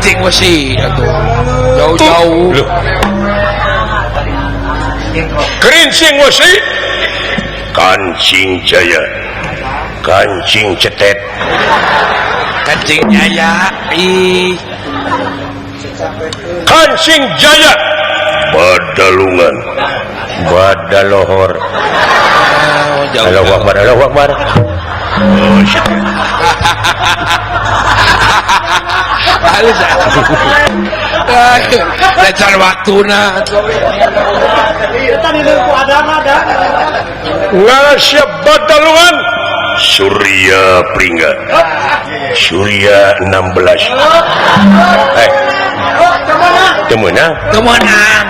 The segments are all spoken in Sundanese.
Kerincing wesi atuh. Jauh-jauh. Kerincing wesi. Kancing Jaya. Kancing cetet. Kancing Jaya. Ih. Kancing Jaya. Badalungan. Badalohor. Allahu Akbar, Allahu Akbar. Oh, shit. Halus. Lecar waktuna. Ngarasya Badalungan. Surya Pringga. Surya 16. Eh. Temenang. Temenang.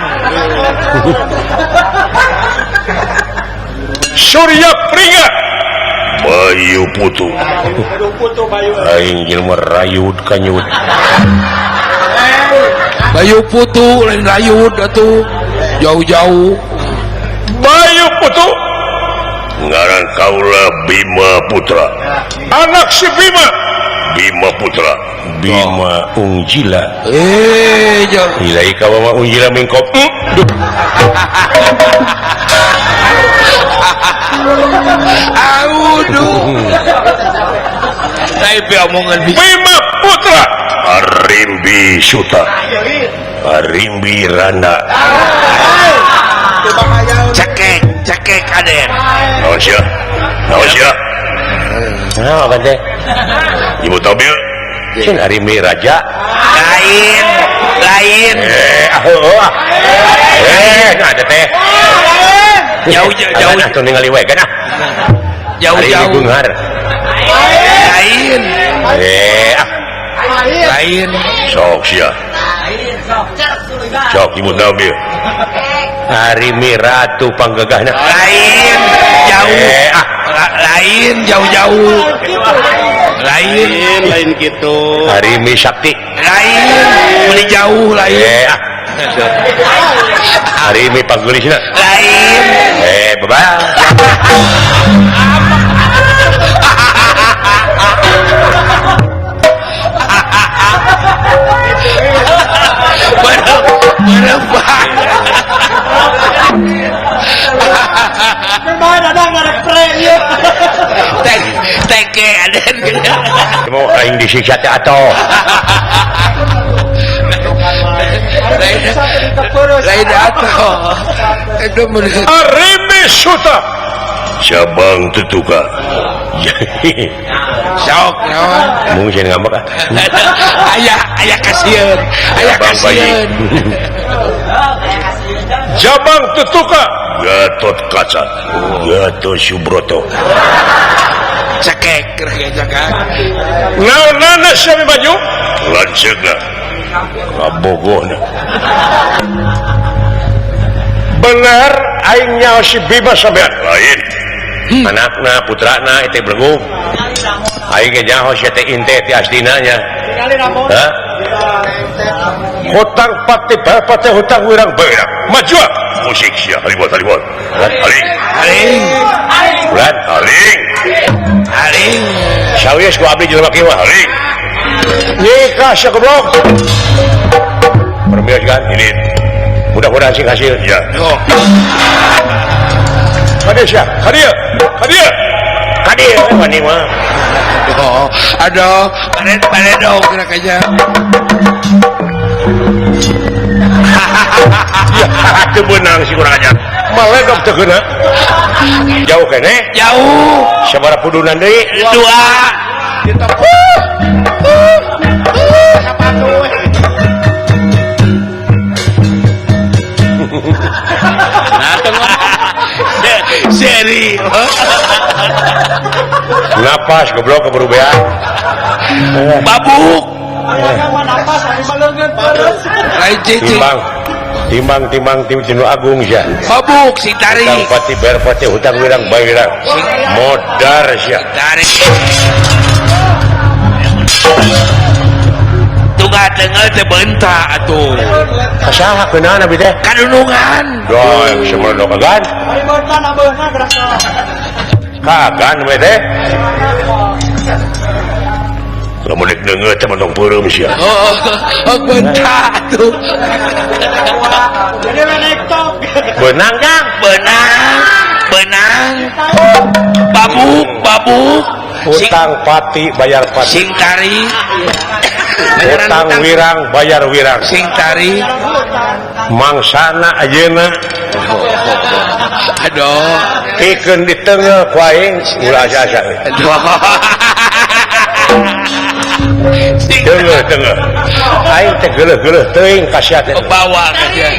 Surya Pringga. Bayu Putu. Aing jelema rayud kanyut. Bayu Putu lain rayud atuh. Jauh-jauh. Bayu Putu. Ngaran kaula Bima Putra. Anak si Bima. Bima Putra. Bima Ungjila. Eh, jauh. Ilai kawa Ungjila mingkop. Aduh. Tapi omongan Bima Putra. Arimbi Suta. Arimbi Rana. Cekek, cekek aden. Naon sia? Naon sia? Nah, apa teh? Ibu Tobil. Cin Arimbi Raja. Lain, lain. Eh, ah. Eh, nah ada teh. Jauh jauh jauh. Atuh ningali we kan ah. Jauh jauh. Bunghar. Lain. Eh, ah. Lain. Sok sia. Sok ibu Tobil. Arimbi Ratu panggegahna. Lain, jauh. Eh, ah. Lain jauh-jauh. Lain, lain gitu. Arimbi Sakti. Lain, beli jauh lain. Eh, ah. Arimbi panggelisna. Lain. Eh, bye-bye. Mau aing disiksa teh atuh. Lain atuh. Arimbi Suta. Cabang tetuka. Sok naon? Mungkin ngambek ah. Aya aya kasieun. Aya kasieun. Jabang tetuka. Gatot Kaca. Gatot Subroto. Cekek kerja kan. Naonana sia baju? Lanceugna. Kabogohna. Bener aing nyaho si Bima sampean. Lain. Anakna, putrana itu belenggu. Aing ge nyaho sia teh inte ti asdina nya. Hah? Hutang pati pati hutang wirang beurang. Maju. Musik sia halimot halimot. Haling. Haling. Bulan haling. Haling. Sawies ku abdi jelema kieu haling. Nikah sia goblok. Permios kan ini. Mudah-mudahan sing hasil ya. Oh. Kadieu sia, kadieu. Kadieu. Kadieu wani mah. Oh, aduh, pared dong gerak aja. Ya, teu beunang si kurang ajar. Maledog teu geuna. Jauh keneh? Jauh. Sabaraha pudunan deui? Dua. Seri. Napas goblok keburu beak. Babuk. Lain cicing. Timbang. Timbang timbang tim Tinu Agung sia. Babuk si tarik. Hutang pati bayar pati hutang wirang bayar. Modar sia. Tarik. Tunggal tengah teh bentak atuh. Saha keunaan abi teh? Kadunungan. Doy, semono kagan. Kagan we teh. Lamun dek deungeut teh mantong peureum sia. Oh, bentak tuh. Benang Kang, benang, benang. Babuk, babuk. Utang pati bayar pati. Sing tari. Utang wirang bayar wirang. Sing tari. Mangsana ayeuna. Aduh, pikeun diteunggeul ku aing ulah asa-asa. Aduh. Teunggeul teunggeul. Aing teh geuleuh-geuleuh teuing ka sia teh. Bawa ka sia.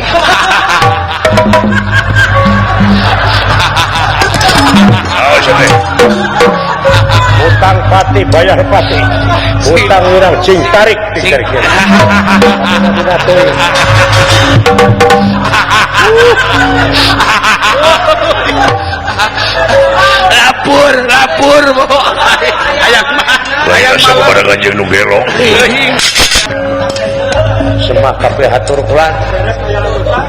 Oh, sia teh. Utang pati bayar pati. Utang wirang cing tarik ditarik. Lapur, lapur hayang mah. Hayang mah barengan jeung nu gelo. Semak kabeh hatur kula.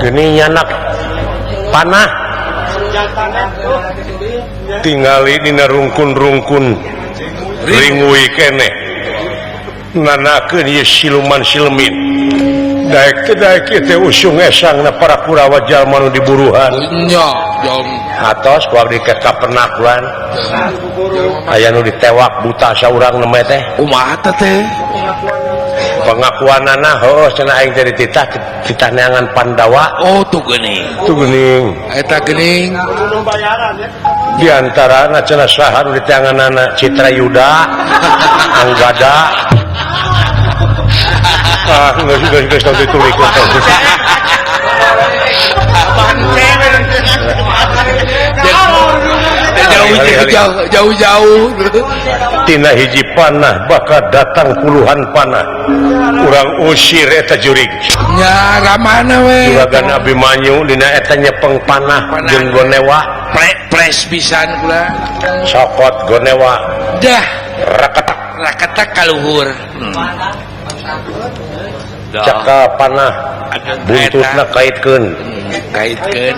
Geuning nyanak panah. Tingali dina rungkun-rungkun ringui keneh. Nanakeun ieu siluman silemin. Daek teh daek ieu teh usung esangna para Kurawa jalma nu diburuhan. Nya, jom. Atos ku abdi ke kapernakuan. Aya nu ditewak buta saurang nembe teh. Kumaha teh? Pengakuanana heuh cenah aing teh dititah titah neangan Pandawa. Oh, tuh geuning. Tuh geuning. Eta geuning. Di antarana cenah saha nu diteanganana Citra Yuda, Anggada. Ah, geus geus geus ditulis. Jauh-jauh tina hiji panah bakal datang puluhan panah. Urang usir eta jurig. Nya ramana we. Juragan Abimanyu dina eta nyepeng panah jeung gonewa. Pres pisan kula. Sokot gonewa. Dah rakatak rakatak kaluhur. Cakal panah buntutna kaitkeun. Kaitkeun.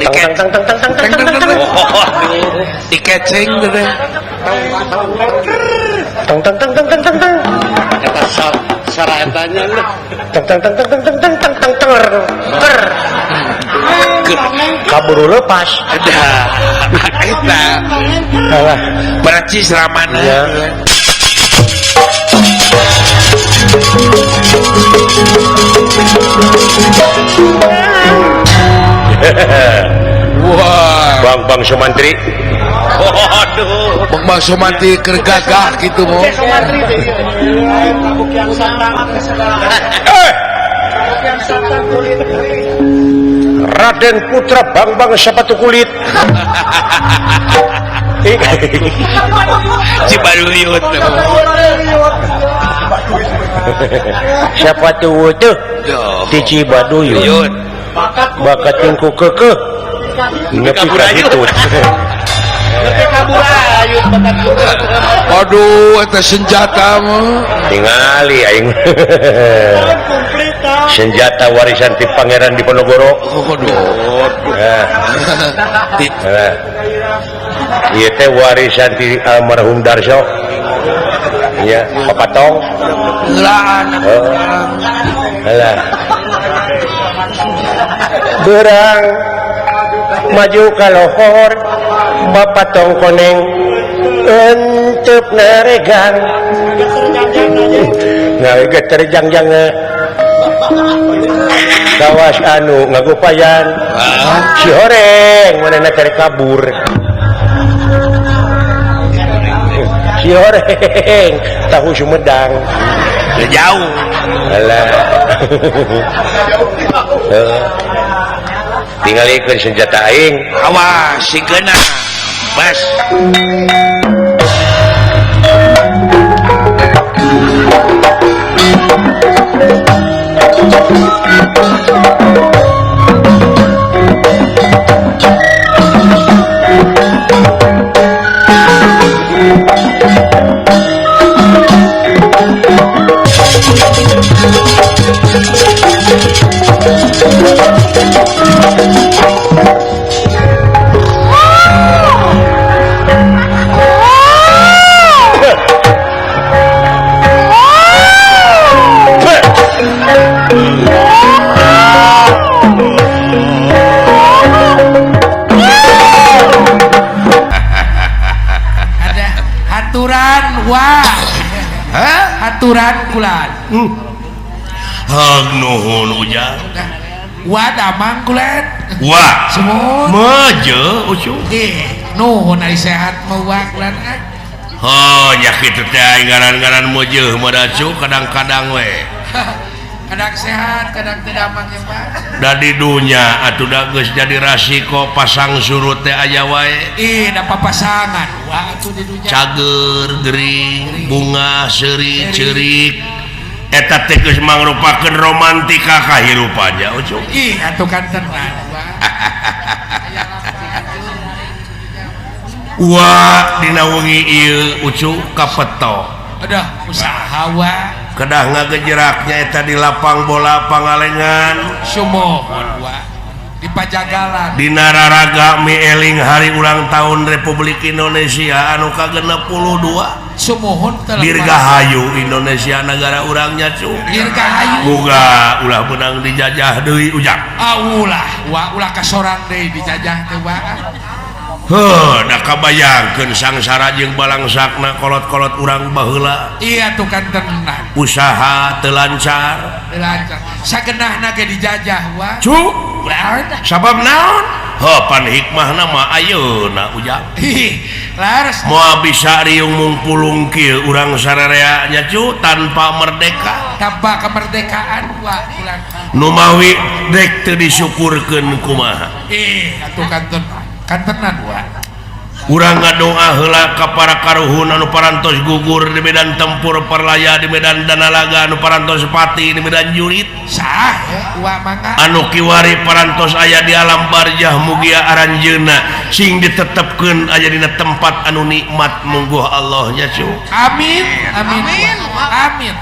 Tang tang tang tang tang tang tang tang. Dikeceng teh. Tang tang tang tang tang tang tang. Eta sara etanya tang tang tang tang tang tang tang tang tang. Ker. Kaburu lepas. Ada. Eta. Alah, Prancis ramana. Wah, Bang-bang Sumantri. Waduh, Bang-bang Sumantri keur gagah kitu mo. Raden Putra Bang-bang sepatu kulit. Cibaruyut. Siapa tuh tuh? Di Cibaduyut. Bakat tingku kekeh. Nepi ka hitut. Aduh, eta senjata mah. Tingali aing. Senjata warisan ti Pangeran Diponegoro. Aduh. Ieu teh warisan ti almarhum Darso. Iya, papatong. Heulaan. Halah. Berang maju ka lohor bapatong koneng entep naregang. Ngageter jangjang kawas anu ngagupayan. Si horeng manehna cari kabur. Si horeng tahu Sumedang. Jauh. Alah. Tinggalikeun senjata aing. Awas si geuna. Bas. Hag nuhun ujang. Wa damang kulen. Wa. Sumuhun. Meje ucu. Ih, nuhun ari sehat mah wa kulen. Oh, nya kitu teh ngaran-ngaran meujeun mah da kadang-kadang we. Kadang sehat, kadang teu damang ya Pak. Da di dunya atuh da geus jadi rasiko pasang surut teh aya wae. Ih, da papasangan wa atuh di dunya. Cager, gering, bunga, seuri, ceurik. Eta teh geus mangrupakeun romantika kahirupan nya ucuk. Ih, atuh kan tenan wa. Wa dina wengi ieu ucuk kapeto. Aduh, usaha wa. Kedah ngagejeraknya eta di lapang bola Pangalengan. Sumuhun wa. Di Pajagalan. Dina raraga mieling hari ulang tahun Republik Indonesia anu ka-62. Sumuhun teh. Dirgahayu Indonesia negara urangnya cu. Dirgahayu. Muga ulah menang dijajah deui ujang. Ah ulah, wa ulah kasorang deui dijajah teh wa. Heuh, da kabayangkeun sangsara jeung balangsakna kolot-kolot urang baheula. Iya tuh kan tenan. Usaha teu lancar. Teu lancar. Sagenahna ge dijajah wa. Cu, sabab naon? Heuh, pan hikmahna mah ayeuna ujang. Ih, laras. Moal bisa riung mungpulung kieu urang sararea nya cu tanpa merdeka. Tanpa kemerdekaan wa ulang. Nu mawi dek teu disyukurkeun kumaha. Ih, atuh kan tenan. Kan tenan wa. Urang ngadoa heula ka para karuhun anu parantos gugur di medan tempur parlaya di medan danalaga anu parantos pati di medan jurit. Sah wa mangga. Anu kiwari parantos aya di alam barjah mugia aranjeuna sing ditetepkeun aya dina tempat anu nikmat mungguh Allah nya cu. Amin amin amin. Amin.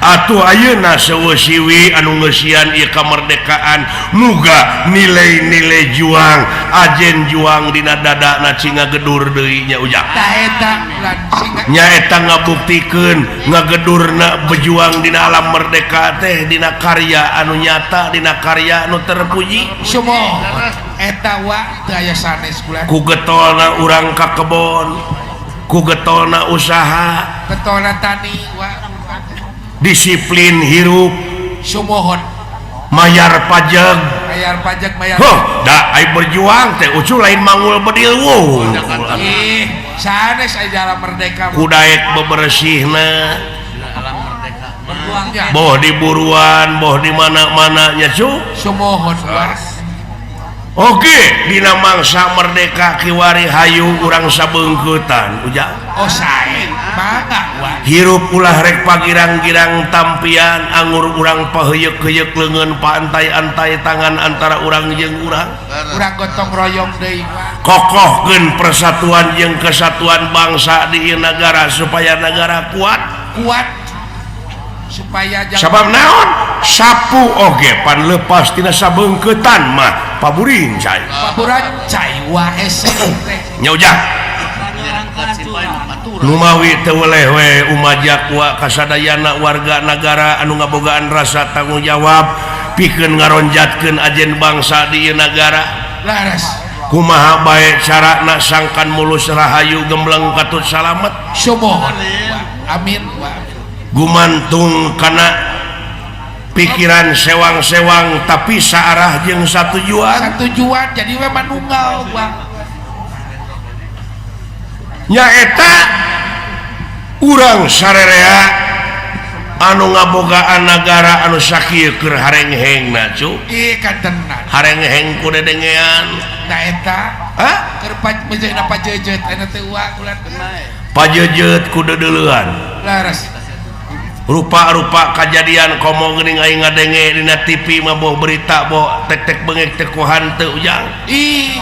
Atuh ayeuna seueuh siwi anu ngeusian ieu kamerdekaan muga nilai-nilai juang ajen juang dina dadana cing ngagedur deui nya ujang. Tah eta lan sing nyaeta ngabuktikeun ngagedurna berjuang dina alam merdeka teh dina karya anu nyata dina karya anu terpuji. Sumuhun eta wa teu aya sanes bulan. Ku getolna urang ka kebon, ku getolna usaha, getolna tani wa. Disiplin hirup sumuhun mayar pajak mayar pajak mayar. Huh, da ai berjuang teh ucu lain mangul bedil wuh. Ih, sanes aya dalam merdeka. Kudaek bebersihna alam merdeka. Berjuangnya. Boh di buruan, boh di mana-mana nya cu. Sumuhun wa. Oke, dina mangsa merdeka kiwari hayu urang sabeungkeutan ujang. Oh sae, mangga wa. Hirup ulah rek pagirang-girang tampian angur urang paheuyeuk-heuyeuk leungeun paantai-antai tangan antara urang jeung urang. Urang gotong royong deui wa. Kokohkeun persatuan jeung kesatuan bangsa di ieu nagara supaya nagara kuat. Kuat supaya jangan sabab naon? Sapu oge pan lepas tina sabeungkeutan mah paburin cai. Paburan cai wa hese teh. Nya ujang. Numawi teu weleh we umajak wa kasadayana warga nagara anu ngabogaan rasa tanggung jawab pikeun ngaronjatkeun ajen bangsa di ieu nagara. Laras. Kumaha bae carana sangkan mulus rahayu gembleng katut salamet. Sumuhun. Amin wa. Gumantung kana pikiran sewang-sewang tapi saarah jeung satujuan. Satujuan jadi we manunggal wa. Nyaeta urang sarerea anu ngabogaan nagara anu sakieu keur harenghengna cu. Ih katenan. Harengheng ku dedengean. Tah eta. Hah? Keur pajeuna pajejeut eta teh wa ulah Pajejeut ku deudeulean. Laras. Rupa-rupa kajadian komo geuning aing ngadenge dina TV mah boh berita boh tek-tek bengek teh ku hanteu ujang. Ih,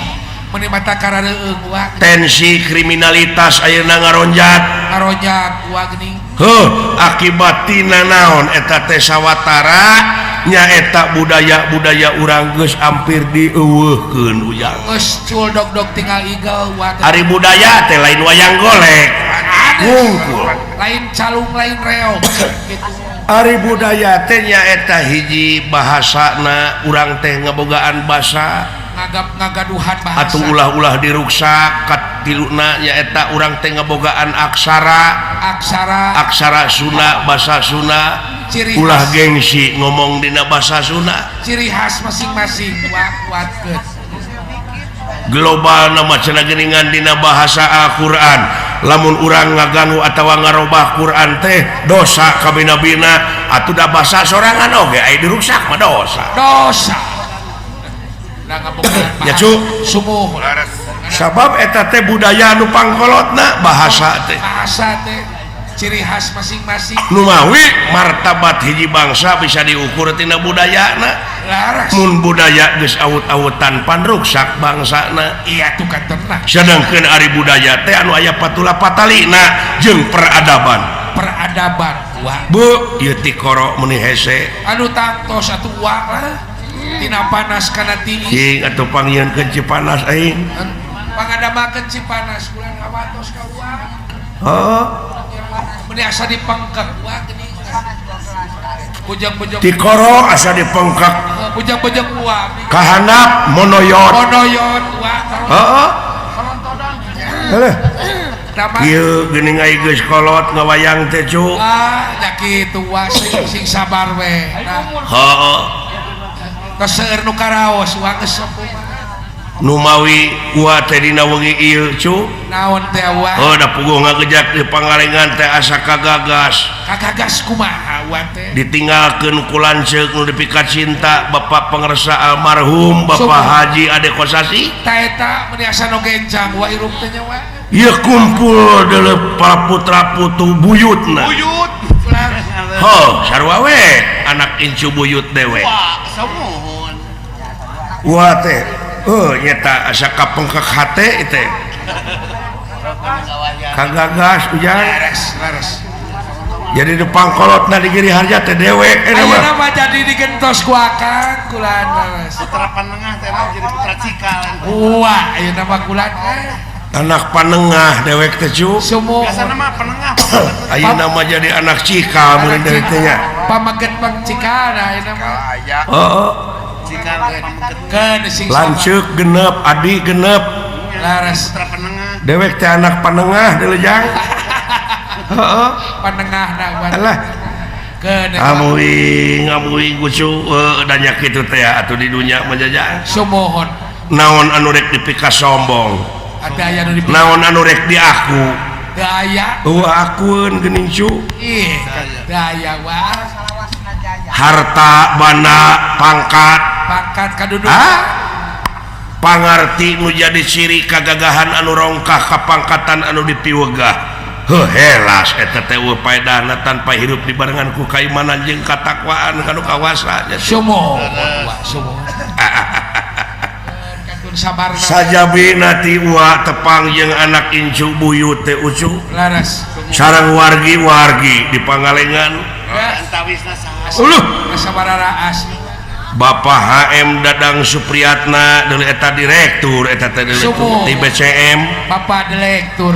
meuni mata karareueung wa. Tensi kriminalitas ayeuna ngaronjat. Ngaronjat wa geuning. Heuh, akibat tina naon eta teh sawatara nyaeta budaya-budaya urang geus hampir dieuweuhkeun ujang. Geus cul dog-dog tinggal igel wa. Ari budaya teh lain wayang golek. Wungkul. Lain calung lain reog gitu. Ari budaya teh nyaeta hiji bahasana urang teh ngabogaan basa ngagaduhan bahasa atuh ulah-ulah diruksak katiluna nyaeta urang teh ngabogaan aksara aksara aksara Sunda basa Sunda ciri ulah gengsi ngomong dina basa Sunda ciri khas masing-masing kuatkeun global nama cenah geuningan dina bahasa Al-Qur'an lamun urang ngaganggu atawa ngarobah Qur'an teh dosa kabina-bina atuh da basa sorangan oge aya diruksak mah dosa dosa da ngabogaan ya cu sumuh sabab eta teh budaya nu pangkolotna bahasa teh ciri khas masing-masing numawi martabat hiji bangsa bisa diukur tina budayana mun budaya geus awut-awutan pan ruksak bangsana iya tuh kan tenang sedangkeun ari budaya teh anu aya patula patalina jeung peradaban peradaban wah bu ieu tikoro meuni hese anu tangtos atuh wah lah tina panas kana tiis cing atuh pangieunkeun Cipanas aing pangadamakeun Cipanas bulan kawatos ka wah heuh meni asa dipengkek wah geuning bujang-bujang tikoro asa dipengkek bujang-bujang wah kahandap monoyot monoyot wah heeh heuh ieu geuning ai geus kolot ngawayang teh cu ah nya kitu wah sing sabar we heeh tos seueur nu karaos wah geus Numawi wa teh dina wengi ieu cu naon teh wa oh da puguh ngagejak di Pangalengan teh asa kagagas kagagas kumaha wa teh ditinggalkeun ku lanceuk nu dipika cinta Bapak Pangersa almarhum Bapak Haji Ade Kosasi ta eta meuni asa nu gencang wa hirup teh nya wa ieu kumpul deuleu para putra putu buyutna buyut ho sarua we anak incu buyut dewe wa samuhun wa teh oh nyata asa kapengkek hate teh kagagas ujang laras laras jadi di pangkolotna di Giri Harja teh dewek ayeuna mah jadi digentos ku akang kulan laras putra panengah teh jadi putra cikal wah ayeuna mah kulan anak panengah dewek teh cu biasana mah panengah ayeuna mah jadi anak cikal meureun deui teh nya pamaget bang cikal ayeuna mah heeh lanceuk genep adi genep laras dewek teh anak panengah deuleu jang heeh panengahna alah amuing amuing kucu da nya kitu teh atuh di dunya mah jajang sumuhun naon anu rek dipika sombong aya anu naon anu rek diaku daya eueuh akueun geuning cu ih daya wah harta banda pangkat pangkat kadudukan pangarti nu jadi ciri kagagahan anu rongkah kapangkatan anu dipiwegah heuh helas eta teh eueuh paedahna tanpa hirup dibarengan ku kaimanan jeung katakwaan kanu kawasa sumuhun sumuhun sajabina ti uwa tepang jeung anak incu buyut teh ucu laras sareng wargi-wargi di Pangalengan uluh Bapak HM Dadang Supriyatna deuleu eta direktur eta teh deuleu di BCM Bapak direktur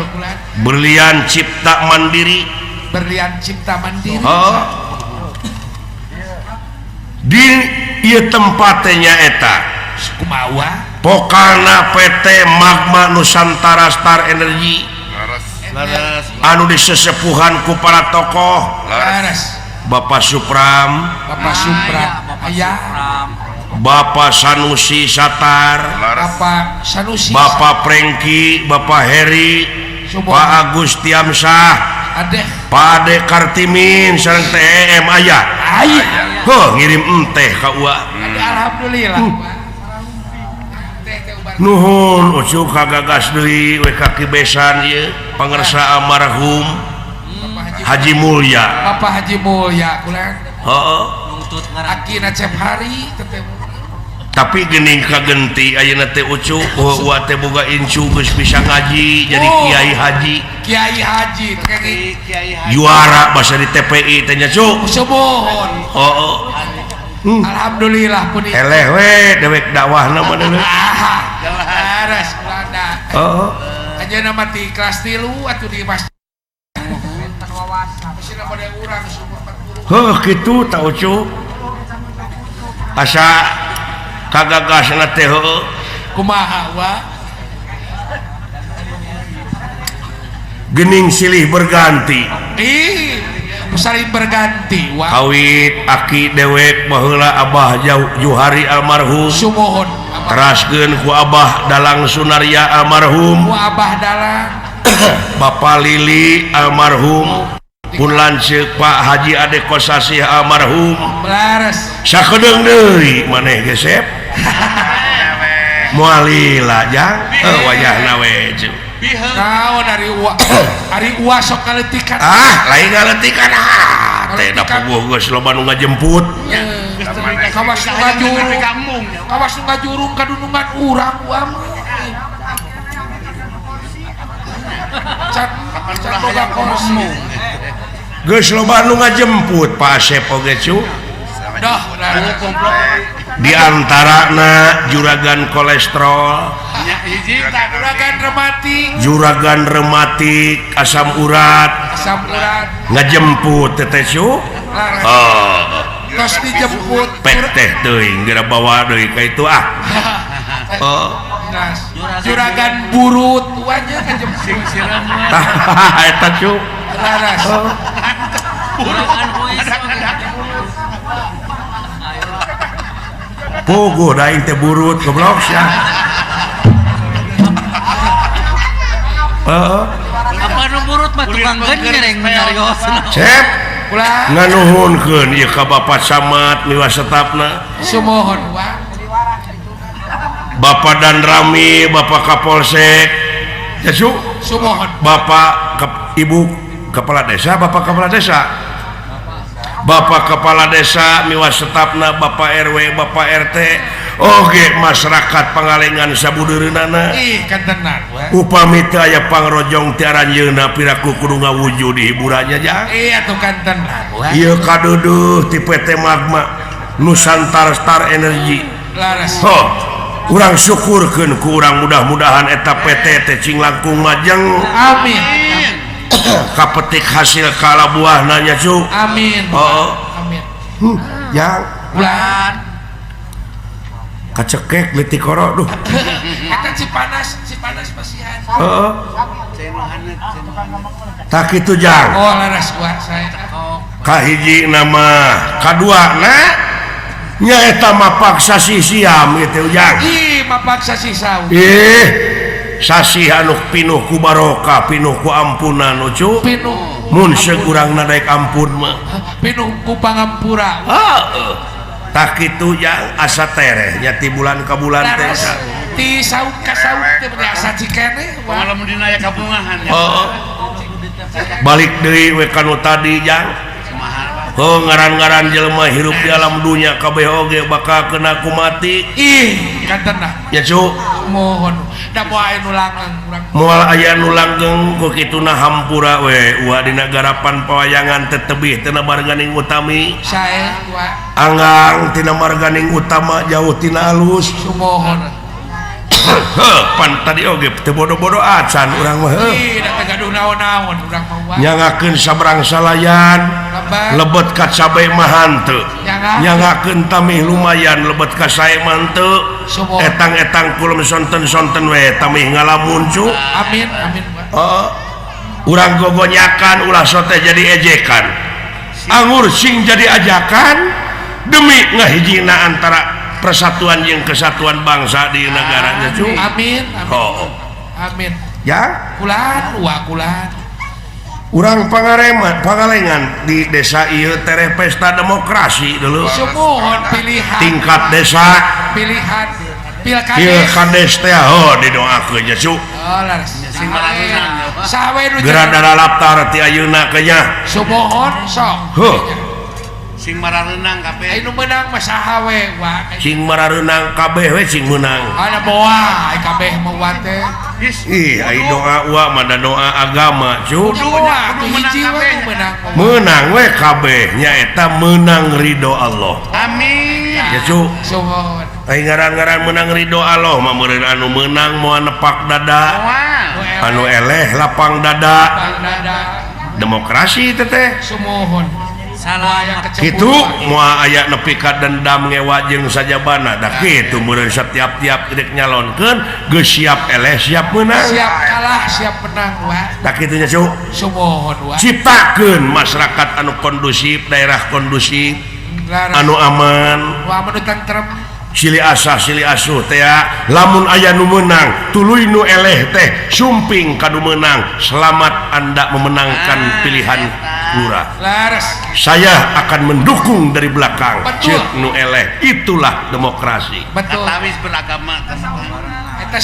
Berlian Cipta Mandiri Berlian Cipta Mandiri oh. Di ieu tempat teh nyaeta kumaha Pokalna PT Magma Nusantara Star Energy anu disesepuhan ku para tokoh Bapak Supram Bapak Supram aya Bapak Sanusi Satar Bapak Sanusi Bapak Prengki Bapak Heri Pak Agus Tiamsah Pak Ade Kartimin sareng TEM aya heuh ngirim enteh ka ua alhamdulillah nuhun ucu kagagas deui we ka kibesan ieu pangersa almarhum Haji Mulya Bapak Haji Mulya kulan heeh akina cep hari teh tapi geuning kagenti ayeuna teh ucu uwa teh boga incu geus bisa ngaji jadi kiai haji kiai haji juara basa di TPI teh nya cu sumuhun heeh alhamdulillah pun eleh we dewek dakwahna mah deuleu laras kulana heeh anjeunna mah ti kelas 3 atuh di masjid heuh kitu ta ucu asa kagagasna teh heuh kumaha wa Gening silih berganti. Ih, saling berganti. Wah. Kawit aki dewek baheula Abah Juhari almarhum. Sumuhun. Teraskeun ku Abah Dalang Sunarya almarhum. Ku Abah Dalang. Bapak Lili almarhum. Pun lanceuk Pak Haji Ade Kosasih almarhum. Laras. Sakedeung deui maneh ge Sep. Moal lila jang. Wayahna we cu. Naon ari uwa? Ari uwa sok ngaletikan. Ah, lain ngaletikan ah. Teh da puguh geus loba nu ngajemput. Kawas nu ngajurung. Kawas nu ngajurung ka dunungan urang uwa mah. Can boga kursi. Geus loba nu ngajemput Pak Asep oge cu. Dah, di antarana juragan kolesterol, juragan rematik, juragan rematik, asam urat, asam urat, ngajemput teteh cu. Oh, tos dijemput. Pek teh teuing geura bawa deui ka itu ah. Oh, juragan burut tuanya ngajemput. Tah eta cu. Laras. Puguh da aing teh burut goblok sia. Heeh. Apa nu burut mah tukang genjereng nyarios. Cep, ulah nganuhunkeun ieu ka Bapak Camat miwa setapna. Sumuhun wa. Bapak Danrami, Bapak Kapolsek. Ya su. Sumuhun. Bapak Ibu Kepala Desa, Bapak Kepala Desa. Bapak Kepala Desa miwa setapna, Bapak RW, Bapak RT, oge masyarakat Pangalengan sabudeureunana. Ih, kantenan we. Upami teu aya pangrojong ti aranjeunna piraku kudu ngawujud di hiburannya jang. Iya tuh kantenan we. Ieu kaduduh ti PT Magma Nusantara Star Energy. Laras. Ho, urang syukurkeun ku urang mudah-mudahan eta PT teh cing langkung majeng. Amin. Kapetik hasil kala buah nanya cu. Amin. Oh, amin. Yang bulan kacekek leutik koro duh. Eta si panas masihan. Heeh. Tak kitu jang. Oh, laras gua saya. Kahiji nama, kadua na nyaeta mapak sasih siam gitu jang. Ih, mapak sasih saum. Ih, sasih anu pinuh ku barokah, pinuh ku ampunan ucu. Pinuh. Mun seuk urang nadaek ampun mah. Pinuh ku pangampura. Heeh. Tak kitu jang asa tereh nya ti bulan ka bulan teh. Ti saum ka saum teh asa cikene. Lamun dina aya kabungahan ya. Heeh. Balik deui we ka nu tadi jang. Oh, ngaran-ngaran jelema hirup di alam dunya kabeh oge bakal kena ku mati. Ih, kantenah. Ya cu. Mohon. Da moal aya nu langgeng urang. Moal aya nu langgeng ku kituna hampura we uwa dina garapan pawayangan teh tebih tina marganing utami. Sae wa. Anggang tina marganing utama jauh tina alus. Sumohon. Heuh, pan tadi oge teu bodo-bodo acan urang mah. Ih, da teu gaduh naon-naon urang mah wa. Nyangakeun sabrang salayan. Lebet ka cabe mah henteu. Nyangakeun tamih lumayan lebet ka sae mah henteu. Etang-etang kulem sonten-sonten we tamih ngalamun cu. Amin, amin. Heeh. Urang gogonyakan ulah sote jadi ejekan. Angur sing jadi ajakan demi ngahijina antara persatuan jeung kesatuan bangsa di negaranya cu. Amin, amin. Oh. Amin. Ya, kulan wa kulan. Urang pangareman, Pangalengan di desa ieu tereh pesta demokrasi dulu. Sumuhun pilihan. Tingkat desa pilihan pilkades. Pilkades teh oh didoakeun nya cu. Oh, laras. Saha we nu geura daralaptar ti ayeuna ke nya. Sumuhun sok. Heuh. Sing marareunang kabeh. Anu meunang mah saha we wa. Sing marareunang kabeh we sing meunang. Ada boa ai kabeh mah wa teh. Ih, ai doa wa mah da doa agama cu. Doa hiji we meunang. Meunang we kabeh nyaeta meunang ridho Allah. Amin. Ya cu. Suhun. Ai ngaran-ngaran meunang ridho Allah mah meureun anu meunang moal nepak dada. Anu eleh lapang dada. Lapang dada. Demokrasi teh teh. Sumuhun. Kitu moal aya nepi ka dendam ngewa jeung sajabana da kitu meureun setiap-tiap rek nyalonkeun geus siap eleh siap meunang. Siap kalah siap menang wa. Tah kitu nya Cu. Sumuhun wa. Ciptakeun masyarakat anu kondusif, daerah kondusif, anu aman, wa anu tentrem. Silih asah silih asuh teh lamun aya nu meunang tuluy nu eleh teh sumping ka nu meunang. Selamat Anda memenangkan pilihan lurah. Saya akan mendukung dari belakang. Ceuk nu eleh, itulah demokrasi. Betul. Katawis beragama eta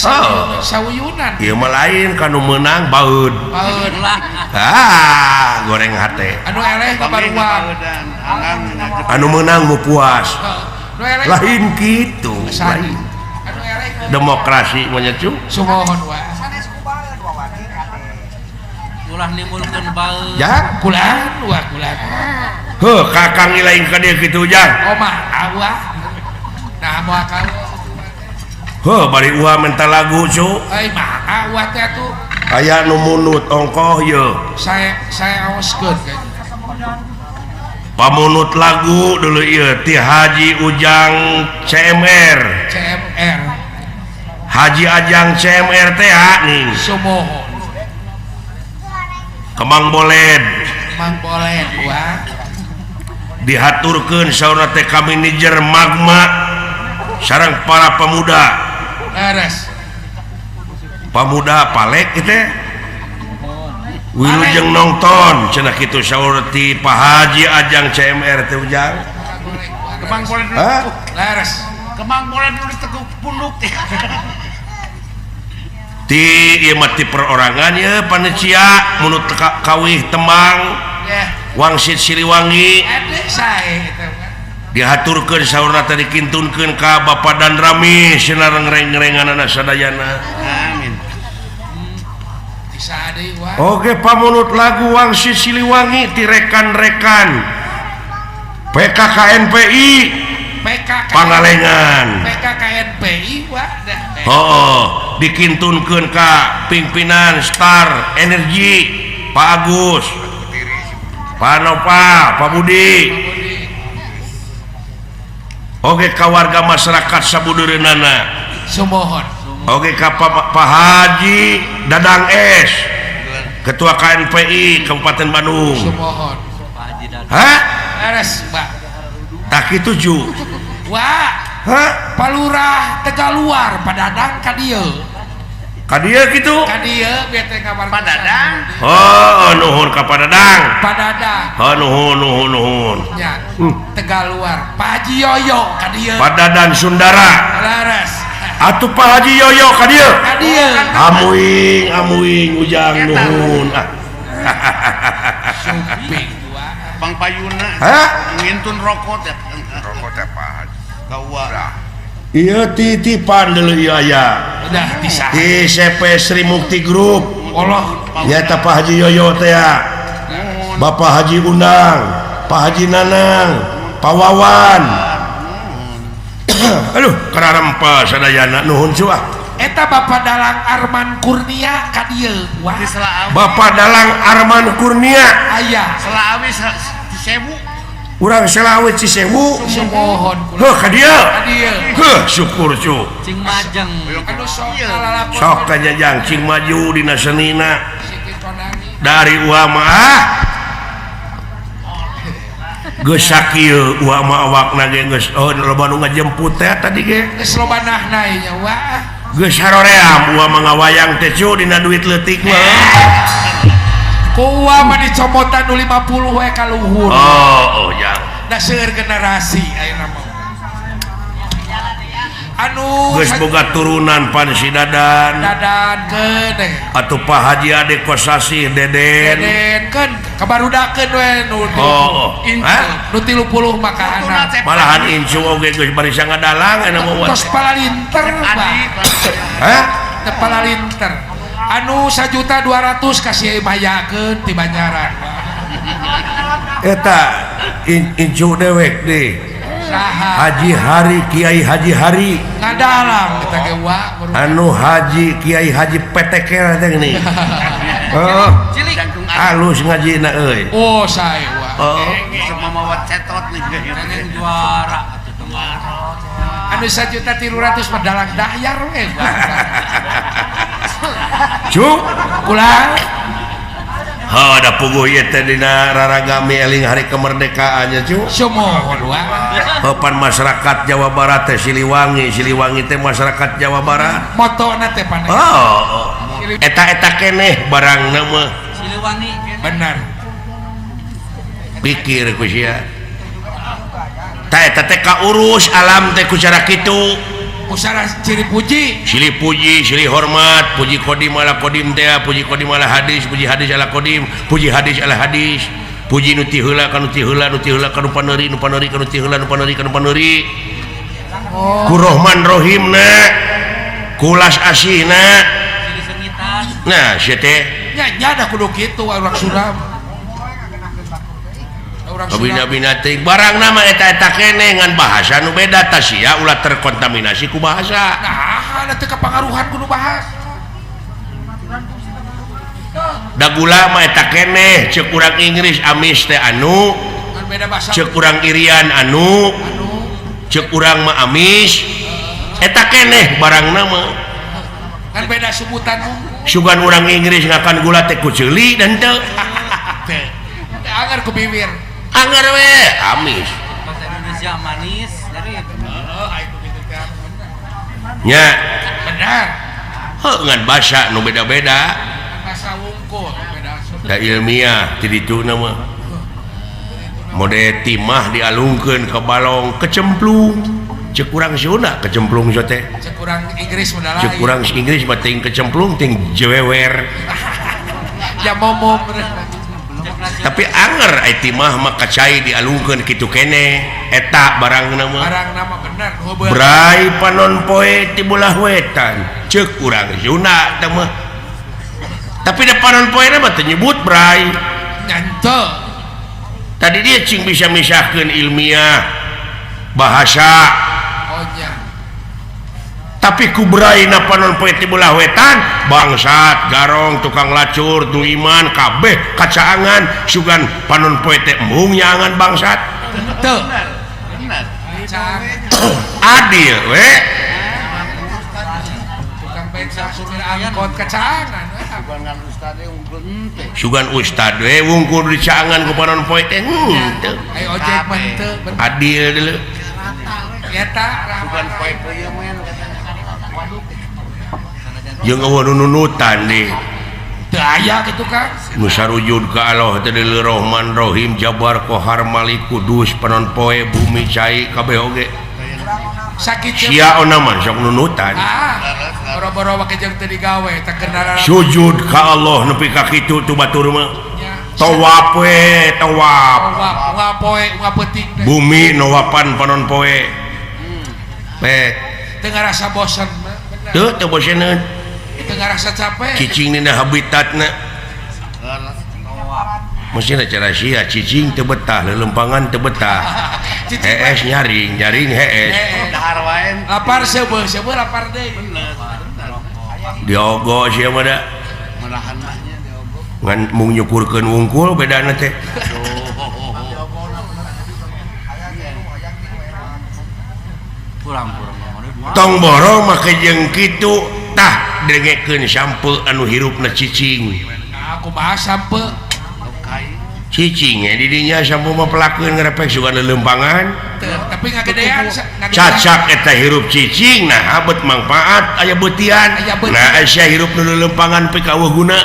sauyunan. Ieu mah lain ka nu meunang baeud. Baeud. Ah, goreng hate. Anu eleh kabaruang. Anu meunang mu puas. Lain gitu. Lain. Demokrasi mah nya cu. Sumuhun wa. Ulah nimbulkeun baeud. Ya, kulan wa kulan. Heuh, kakang lain ka dieu kitu jang. Omah awah. Nah moal ka. Heuh, bari uah menta lagu cu. Euy mah awah teh atuh. Aya nu munut ongkoh ye. Saya aoskeun ka. Pamunut lagu dulu ieu ti Haji Ujang CMR. CMR. Haji Ajang CMR teh nih. Sumuhun. Kemang Boled. Kemang Boled wah. Dihaturkeun saurna teh ka manajer Magma sareng para pemuda. Leres. Pemuda palek ieu teh. Wilujeng nonton cenah kitu saur ti Pak Haji Ajang CMR teh Ujang. Kemang Boled. Leres. Kemang Boled nulis teguk punduk teh. Ti ieu mah ti perorangan ye panecia munut kawih tembang. Wangsit Siliwangi. Dihaturkeun saurna teh dikintunkeun ka Bapak Dan Rami cenah reng-renganana sadayana. Amin. Oke pamunut lagu Wangsit Siliwangi ti rekan-rekan PKKNPI Pangalengan. PKKNPI wah. Oh, dikintunkeun ka pimpinan Star Energy Pak Agus, Pak Nova, Pak Budi. Oke ka warga masyarakat sabudureunana. Sumuhun. Oke ka Pak Haji Dadang S, Ketua KNPI Kabupaten Bandung. Sumuhun. Hah? Leres, Pak. Tak kitu ju. Wah. Hah? Palurah Tegaluar Padadang ka dieu. Ka dieu kitu? Ka dieu bieu teh kabar Padadang. Oh, nuhun ka Padadang. Padadang. Oh, nuhun nuhun nuhun. Nya. Tegaluar. Pak Haji Yoyo ka dieu. Padadan Sundara. Leres. Atuh Pak Haji Yoyo ka dieu. Ka dieu. Amuing amuing Ujang nuhun. Ah. Suping wa. Bang Payuna. Hah? Ngintun rokok teh. Rokok teh Pak Haji. Ka uwa. Ieu titipan deuleu ieu aya. Udah bisa. Di CP Sri Mukti Group. Allah. Nyaeta Pak Haji Yoyo teh ya. Bapak Haji Undang, Pak Haji Nanang, Pak Wawan. Aduh, kararempa sadayana nuhun cu ah. Eta Bapak Dalang Arman Kurnia ka dieu. Wah. Bapak Dalang Arman Kurnia. Aya. Selaawi Cisewu. Urang Selaawi Cisewu. Sumuhun. Heuh ka dieu. Ka dieu. Heuh syukur cu. Cing majeng. Anu sok kalalakon. Sok kajajang cing maju dina senina. Dari uama ah. Geus sakieu uama awakna ge geus oh loba nu ngajemput teh tadi ge. Geus loba nahnai nya wa. Geus haroream uama ngawayang teh cu dina duit leutik mah. Ku uama dicomotan nu 50 we ka luhur. Oh, oh jang. Da seueur generasi ayeuna mah. Anu geus boga turunan pan si Dadan. Dadan keun deh. Atuh Pak Haji Ade Kosasih Deden. Deden keun kabarudakeun we nu. Oh, nu 30 mah kahana. Malahan incu oge geus bari sangadalang anu mah. Tos palalinter Pak. Hah? Teu palalinter. Anu 1.200.000 kasih mayakeun ti Banjaran. Eta incu dewek deh. Saha? Haji Hari Kiai Haji Hari ngadalang kita ge wa anu Haji Kiai Haji PTK teh gini. Oh, Cilik. Alus ngajina euy. Oh, sae wa. Oh. Semua mawa cetot nih. Juara. Anu 1.300.000 mah dalang dayar we. Cu, Ulah. Ha da puguh ieu teh dina raragami eling hari kemerdekaannya cu. Sumuhun wae. Papan masyarakat Jawa Barat teh Siliwangi, Siliwangi teh masyarakat Jawa Barat. Motona teh pan. Oh. Eta-eta keneh barangna mah. Siliwangi. Bener. Pikir ku sia. Tah eta teh kaurus alam teh ku cara kitu. Usara ciri puji, silih puji, silih hormat, puji kodim ala kodim teh, puji kodim ala hadis, puji hadis ala kodim, puji hadis ala hadis, puji nu ti heula ka nu ti heula, nu ti heula ka nu paneuri, nu paneuri ka nu ti heula, nu paneuri ka nu paneuri. Oh. Ku Rohman Rohimna, kulas asihna. Nah, sia teh nya nya da kudu kitu urang Sunda. Bina-bina teuing barang nama eta-eta keneh ngan bahasa nu beda tah sia ulah terkontaminasi ku bahasa. Nah, teu kapangaruhan ku nu bahasa. Da gula mah eta keneh ceuk urang Inggris amis teh anu, ceuk urang Irian anu, ceuk urang mah amis. Eta keneh barang nama. Kan beda sebutan. Sugan urang Inggris ngakan gula teh ku ceuli dan teu. Anger ku bibir. Anger we amis. Bahasa Indonesia manis dari nya. Benar. Heuh ngan basa nu beda-beda. Bahasa wungkul beda. Da ilmiah ti ditu na mah. Mode timah dialungkeun ke balong kecemplung. Ceuk urang Sunda kecemplung so teh. Ceuk urang Inggris mah lain. Ceuk urang Inggris mah ting kecemplung ting jewewer. Ya momong. Tapi anger ai timah mah kacai dialungkeun kitu keneh eta barangna mah. Barangna mah bener. Brai panon poe ti belah wetan ceuk urang Sunda teh mah. Tapi da panon poe mah teu nyebut brai. Nya henteu. Tadi dia cing bisa misahkeun ilmiah bahasa. Oh nya. Tapi ku brai na panon poe ti belah wetan bangsat garong tukang lacur tu iman kabeh kacaangan sugan panon poe teh embung nyaangan bangsat. Henteu. Adil we. Tukang becak supir angkot kacaangan. Sugan ustad we wungkul dicaangan ku panon poe teh henteu. Ai ojek mah henteu. Adil deuleu. Eta sugan poe peuyeum mah. Jeung eueuh nu nunutan deui. Teu aya kitu Kang. Nu sarujud ka Allah teh deuleu Rahman Rahim Jabar Kohar Malik Kudus panon poe bumi cai kabeh oge. Sakit sia ona mah sok nunutan. Ah, boro-boro make jeung teu digawe teh kenalan. Sujud ka Allah nepi ka kitu tu batur mah. Tawaf we, tawaf. Tawaf, unggal poe, unggal peuting. Bumi nawapan panon poe. Pek. Teu ngarasa bosen. Teu teu boseneun. Teu ngarasa capek. Cicing dina habitatna. Mesti cara sia cicing teu betah, lelempangan teu betah. Hees nyaring, nyaring hees. Dahar wae. Lapar seubeuh, seubeuh lapar deui. Diogo sia mah da. Merahan mah nya diogo. Ngan mung nyukurkeun wungkul bedana teh. Kurang-kurang. Tong borong make jeung kitu tah dengekeun sampe anu hirupna cicing. Nah, kumaha sampe? Cicing di dinya sampe mah pelakeun ngrepek sugan lelempangan. Tapi ngagedean cacak eta hirup cicing nah abet mangfaat aya beutian. Nah sia hirup nu lelempangan pika eueuh guna.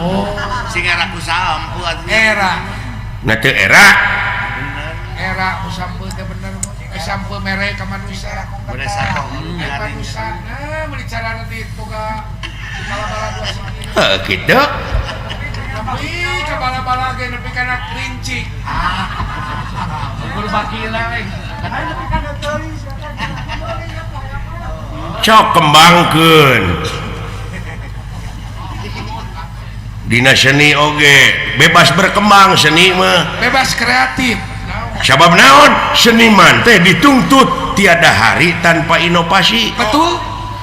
Oh, sing era ku sampe atuh. Era. Nah teu era. Era ku sampe teh bener. Sampe mere ka manusia. Manusia. Nah, meuli carana ditu ka bala-bala dua sini. Heuh kitu. Tapi ka bala-bala ge nepi kana kerincik. Ukur bakila we. Cok kembangkeun. Dina seni oge bebas berkembang seni mah. Bebas kreatif. Sabab naon seniman teh dituntut tiada hari tanpa inovasi. Betul.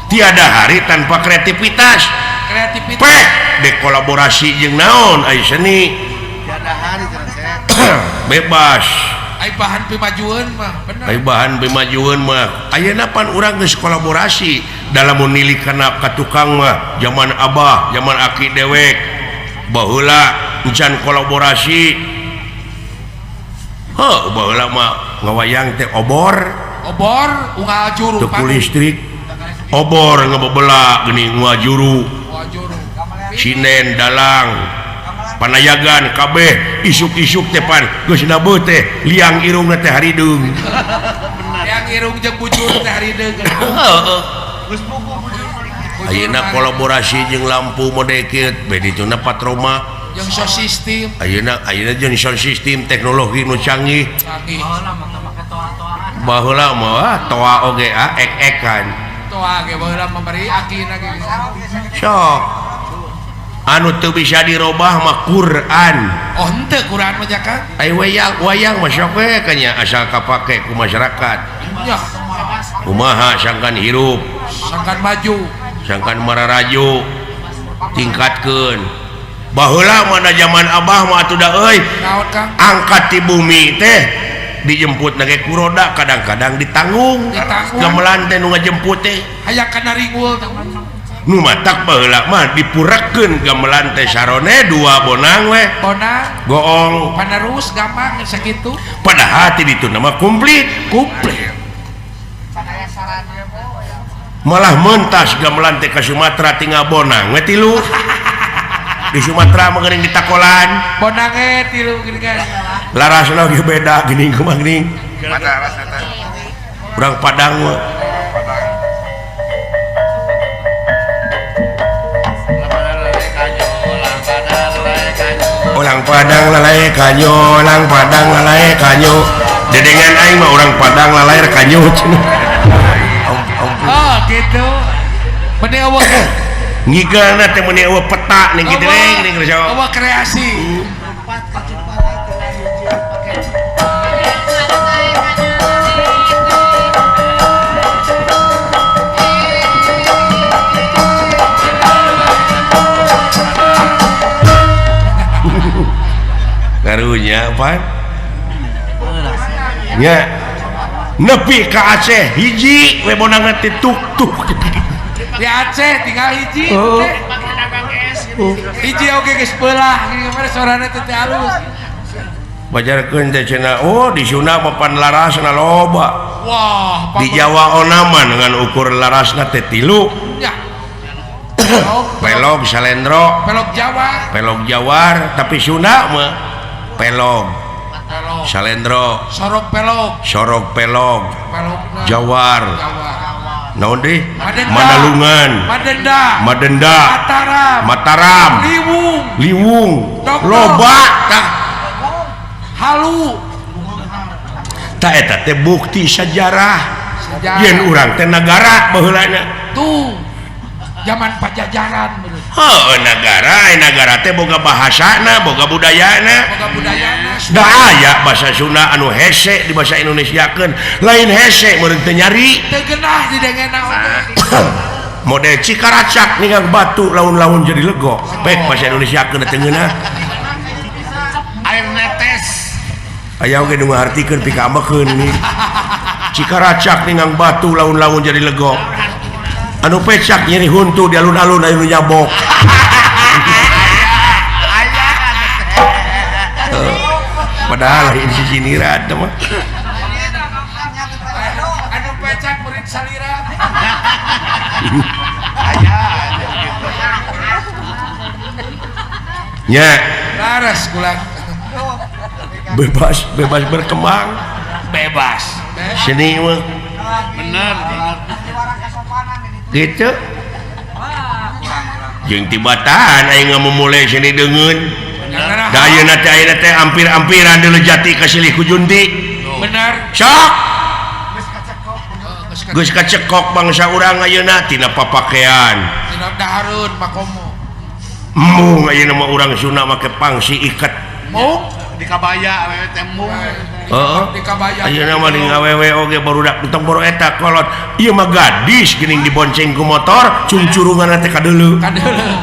Tiada hari tanpa kreativitas. Kreativitas. Pek dekolaborasi jeung naon ai seni. Tiada hari cenah. Bebas. Ai bahan pimajueun mah, bener. Ai bahan pimajueun mah. Ayeuna pan urang geus kolaborasi dalam menilik kana ka tukang mah zaman abah, zaman aki dewek. Baheula encan kolaborasi. Heuh, baheula mah ngawayang teh obor. Obor unggal juru teu ku listrik. Obor ngebebela geuning unggal juru. Sinen dalang panayagan kabeh isuk-isuk teh pan geus nabeuh teh liang irungna teh harideung. Liang irung jeung bujur teh harideung. Heeh. Ayeuna kolaborasi jeung lampu mode kieu beh dituna patroma jeung sound system. Ayeuna ayeuna jeung sound system teknologi nu canggih. Baheula mah toa oge ah ek-ekan. Toa ge baheula mah bari akina ge. Sok anu teu bisa dirobah mah Quran. Oh henteu Quran mah jaka. Ai wayang wayang mah sok we kanya asal kapake ku masyarakat. Nya. Kumaha sangkan hirup, sangkan maju, sangkan mararaju, tingkatkeun. Baheula mah da zaman abah mah atuh da euy. Naon Kang? Angkat ti bumi teh dijemput na ge ku roda kadang-kadang ditanggung. Gamelan teh nu ngajemput teh. Hayang kana ringul teh. Nu matak baheula mah dipurakeun gamelan teh sarone dua bonang we. Bonang goong panerus gampang sakitu. Padahal ti ditu mah komplit, komplit. Malah mentas gamelan teh ka Sumatera tinggal bonang we tilu. Di Sumatera mah geuning ditakolan. Bonang we tilu geuning. Larasna ge beda geuning kumaha geuning. Urang Padang mah. Orang Padang lalai kanyo, orang Padang lalai kanyo. Dedengan aing mah orang Padang lalai kanyo cenah. Oh, gitu. Meni eueuh. Ngigeulna teh meni eueuh peta ning kitu deui geuning eueuh kreasi. Karunya pan nya nepi ka Aceh hiji we bonangna teh tuk-tuk di Aceh tinggal hiji teh hiji oge geus beulah geuning sorana teh teh alus bajarkeun teh cenah oh di Sunda mah pan larasna loba. Wah, di Jawa onaman dengan ukur larasna teh tilu nya. Pelog salendro, pelog Jawa, pelog Jawar, tapi Sunda mah pelog, salendro, sorog pelog, sorog pelog, Jawar, naon deui? Madalungan, Madenda, Madenda, Mataram, Mataram, Liwung, Liwung, loba tah, halu, tah eta teh bukti sejarah, yen urang teh nagara baheulana. Tuh. Zaman Pajajaran bener. Heuh, nagara, nagara teh boga bahasana, boga budayana. Boga budayana. Da aya bahasa Sunda anu hese di bahasa Indonesiakeun, lain hese meureun teu nyari. Teu geunah didengena oge. Model Cikaracak ningang batu laun-laun jadi lego. Pek bahasa Indonesiakeun teu ngeunah. Air netes. Aya oge nu ngahartikeun pikaambekeun ini. Cikaracak ningang batu laun-laun jadi lego. Anu pecak nyeri huntu di alun-alun aya nu nyabok. Padahal lain sisiniran teh mah. Anu pecak murid salira. Nya. Laras kula. Bebas, bebas berkembang. Bebas. Seni mah. Bener. Gitu. Jeung tibatan aing ngamumule seni deungeun. Da ayeuna teh ampir-ampiran deuleu jati ka silih ku junti. Bener. Sok. Geus kacekok bangsa urang ayeuna tina papakean. Tina dahareun makomo. Mung ayeuna mah urang Sunda make pangsi iket. Mung di kabaya wewe teh mung. Heeh. Di kabaya. Ayeuna mah di ngawewe oge barudak entong boro eta kolot. Ieu mah gadis geuning dibonceng ku motor, cungcurunganna teh kadeuleu. Kadeuleu.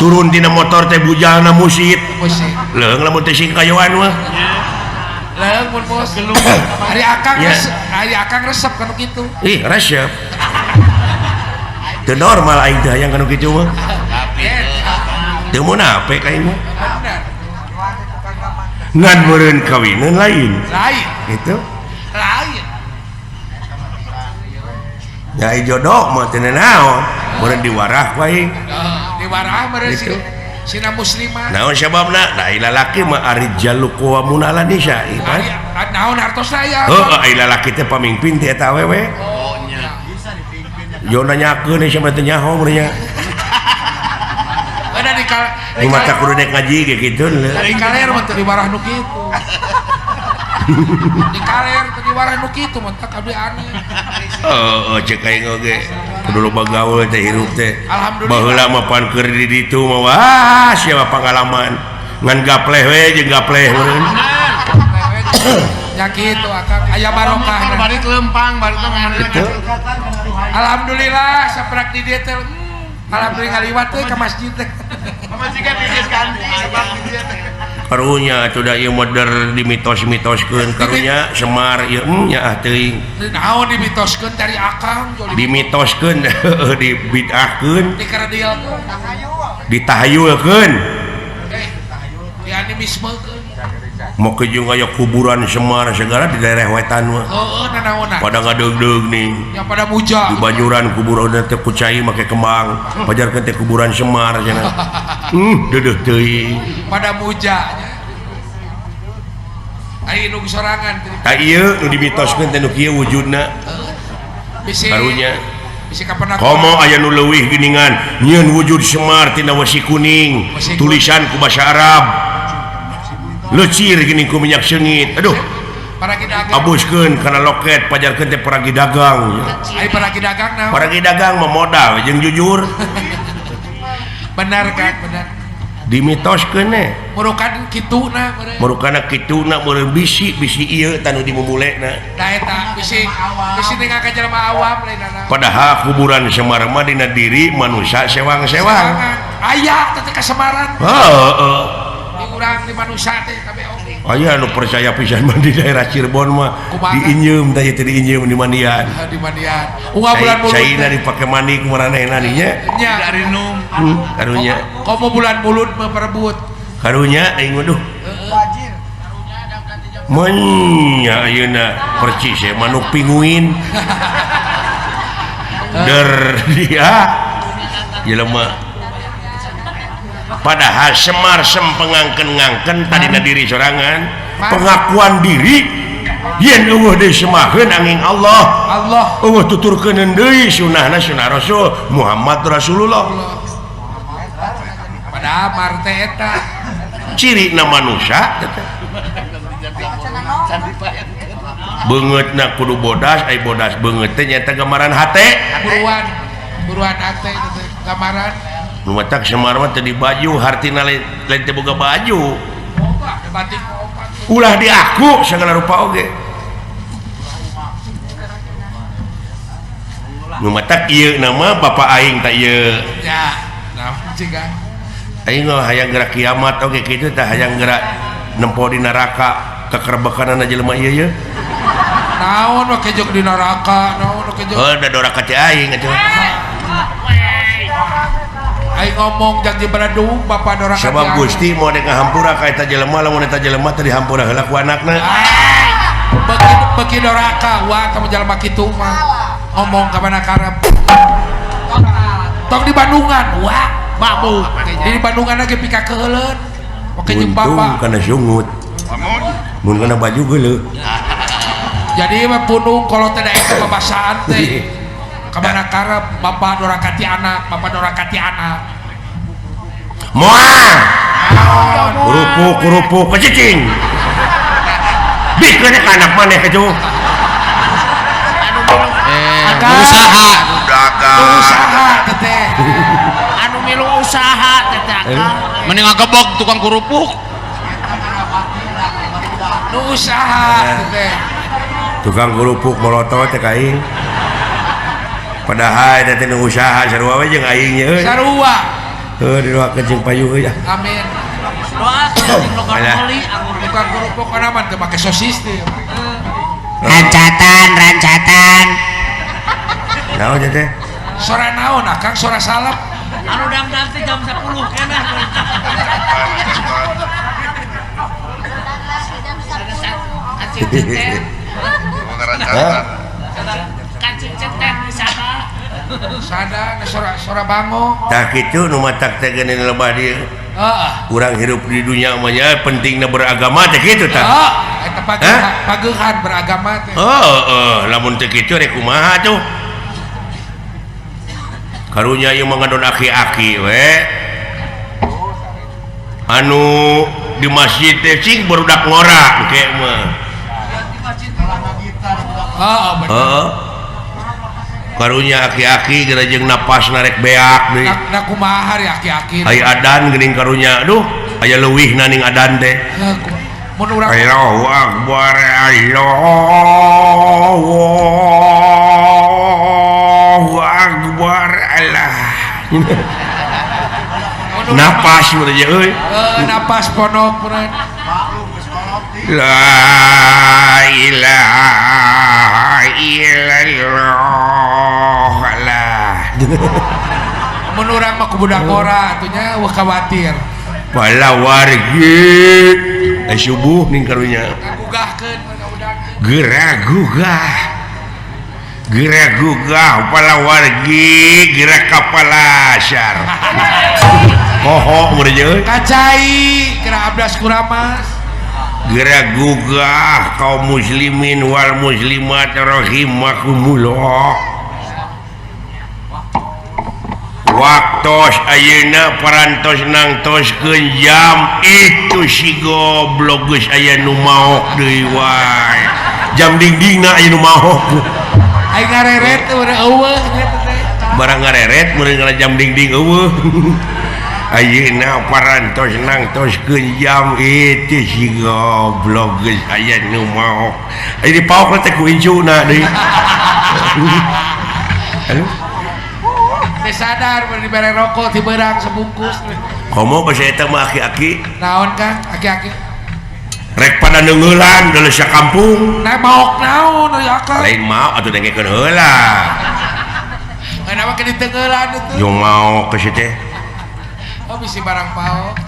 Turun tina motor teh bujalna musit. Musit. Leung lamun teh sing kayoan mah. Leung mun bos. Ari akang ari akang resep kanu kitu. Ih, resep. Teu normal aing teh hayang kanu kitu mah. Teu munafik aing mah. Ngan meureun kawineun lain. Lain. Gitu. Lain. Ya jodoh mah teu naon, meureun diwarah wae. Diwarah meureun si sina muslimah. Naon sababna? Da lalaki mah arijalu qawwamuna 'alan nisa. Naon hartosna aya? Heuh, ai lalaki teh pamimpin teh eta awewe. Oh nya. Yo nanyakeun sia mah teu nyaho meureun nya. Ada di di mata kudu dek ngaji ge kitu. Di kaler mah teu diwarah nu kitu. Di kaler teu diwarah nu kitu mah teh abdi aneh. Heeh, cek aing oge. Kudu loba gaul teh hirup teh. Alhamdulillah. Baheula mah pan keur di ditu mah wah siapa pangalaman. Ngan gapleh we jeung gapleh meureun. Nya kitu akang aya barokah. Balik lempang balik teh. Alhamdulillah saprak di dieu teh. Alhamdulillah ngaliwat teh ka masjid teh. Pamajikan geus ganti sabab di dieu teh. Karunya atuh da ieu moder dimitos-mitoskeun karunya Semar ieu nya ah teuing. Naon dimitoskeun dari akang dimitoskeun dibid'ahkeun dikaradilkeun ditahayulkeun dianimismekeun. Make jeung aya kuburan Semar segala di daerah wetan mah. Heeh, nanaonan. Pada ngadeugdeug nih. Ya pada muja. Di Banjuran kuburan teh ku cai make kembang, pajarkeun teh kuburan Semar cenah. Deudeuh teuing. Pada muja nya. Ai nu sorangan. Tah ieu nu dimitoskeun teh nu kieu wujudna. Bisi karunya. Bisi kapan komo aya nu leuwih geuningan nyieun wujud Semar tina wesi kuning, tulisan ku basa Arab. Lecir gini ku minyak sengit. Aduh. Paragi dagang. Abuskeun kana loket pajarkeun teh paragi dagang. Ai paragi dagang naon? Paragi dagang mah modal jeung jujur. Benar kan, benar. Dimitoskeun ne. Murukan kituna meureun. Murukana kituna meureun bisi-bisi ieu tanu dimumulena. Da eta bisi bisi teh ka jelema awam lainna. Padahal kuburan Semar mah dina diri manusia sewang-sewang. Aya teh ka Semaran. Heeh. Urang di manusia teh kabeh oge. Aya nu percaya pisan mah di daerah Cirebon mah diinjeum teh teh diinjeum di mandian. Di mandian. Unggal bulan mulut. Caina dipake mandi ku maranehna nya. Nya. Darinum. Karunya. Komo bulan mulut mah perebut. Karunya aing waduh. Wajir. Menya ayeuna percis ye manuk pinguin. Der dia jelema. Padahal Semar sempengangken-ngangken tadina diri sorangan pengakuan diri yen eueuh deui semaheun angin Allah Allah eueuh tuturkeun deui sunahna sunah Rasul Muhammad Rasulullah. Padahal marte eta cirina manusia beungeutna kudu bodas ai bodas beungeut teh nyaeta gambaran hate buruan buruan hate teh gambaran. Nu matak Semar mah teu di baju hartina lain teu boga baju. Ulah diaku segala rupa oge. Nu matak ieu nama bapa aing tah ieu. Ya, naon ciga. Aing mah hayang gerak kiamat oge kitu tah hayang gerak nempo di neraka kekerbekanana jelema ieu ye. Naon we kejok di neraka, naon we kejok. Heuh da doraka teh aing atuh. Aing ngomong janji beradung bapak doraka. Sabab Gusti mau dek ngahampura ka eta jelema lamun eta jelema teh dihampura heula ku anakna. Beuki beuki doraka wah kamu jelema kitu mah. Ngomong ka mana karep. Tong di Bandungan wah babu. Di Bandungan ge pika keuheuleun. Oke jeung bapak. Untung kana sungut. Mun kana baju geuleuh. Jadi mah punung kalau teh da eta babasaan teh. Kamana karep bapak doraka ti anak, bapak doraka ti anak. Moal. Kerupuk kerupuk kecicing. Bikeun ka anak maneh kitu. Usaha. Dagang. Usaha teteh. Anu milu usaha teteh akang. Mending ngagebog tukang kerupuk. Nu usaha teteh. Tukang kerupuk molotot teh ka aing. Padahal eta teh nu usaha sarua we jeung aing nya euy. Sarua. Heuh didoakeun jeung payu euy. Amin. Doa sing logar meuli Tukang kerupuk kana mah teu make sosis teh. Rancatan, rancatan. Naon teh? Sora naon akang sora salep. Anu dangdang teh jam 10 keneh. Sada sora sora bango. Tah kitu nu matak teh geuning lebah dieu. Heeh. Urang hirup di dunia mah nya pentingna beragama teh kitu tah. Heeh, eta pageuhan beragama teh. Heeh, lamun teu kitu rek kumaha tuh. Karunya ieu mah ngadon aki-aki we. Anu di masjid teh cing barudak ngora engke mah. Heeh, bener. Heeh. Karunya aki-aki geura jeung napas narek beak deui. Na kumaha ari aki-aki. Aya adan geuning karunya. Aduh, aya leuwihna ning adan teh. Mun urang Allahu akbar, Allahu akbar, Allah. Napas mun aja euy. Napas ponok meureun. La ilaha illallah lah. Mun urang mah ku budak ngora atuh nya eueuh khawatir. Pala wargi subuh ning karunya. Gugahkeun udangkeun. Geura gugah. Geura gugah pala wargi geura ka palasar. Poho mun euy. Kacai geura abdas kuramas. Geura gugah kaum muslimin wal muslimat rahimakumullah. Waktos ayeuna parantos nangtoskeun jam itu si goblok geus aya nu maok deui wae. Jam dingdingna aya nu maok. Aing ngareret teh udah eueuh nya teh. Barang ngareret meureun kana jam dingding eueuh. Ayeuna parantos nangtoskeun jam itu si goblok geus aya nu maok. Aya dipaok teh ku incuna deui. Aduh. Teu sadar mun dibere rokok ti beurang sebungkus. Komo basa eta mah aki-aki. Naon Kang aki-aki? Rek pada neungeulan deuleu sakampung. Nah maok naon euy akang? Lain maok atuh dengekeun heula. Kenapa ke diteungeulan itu? Yo maok geus teh. Oh bisi barang paok.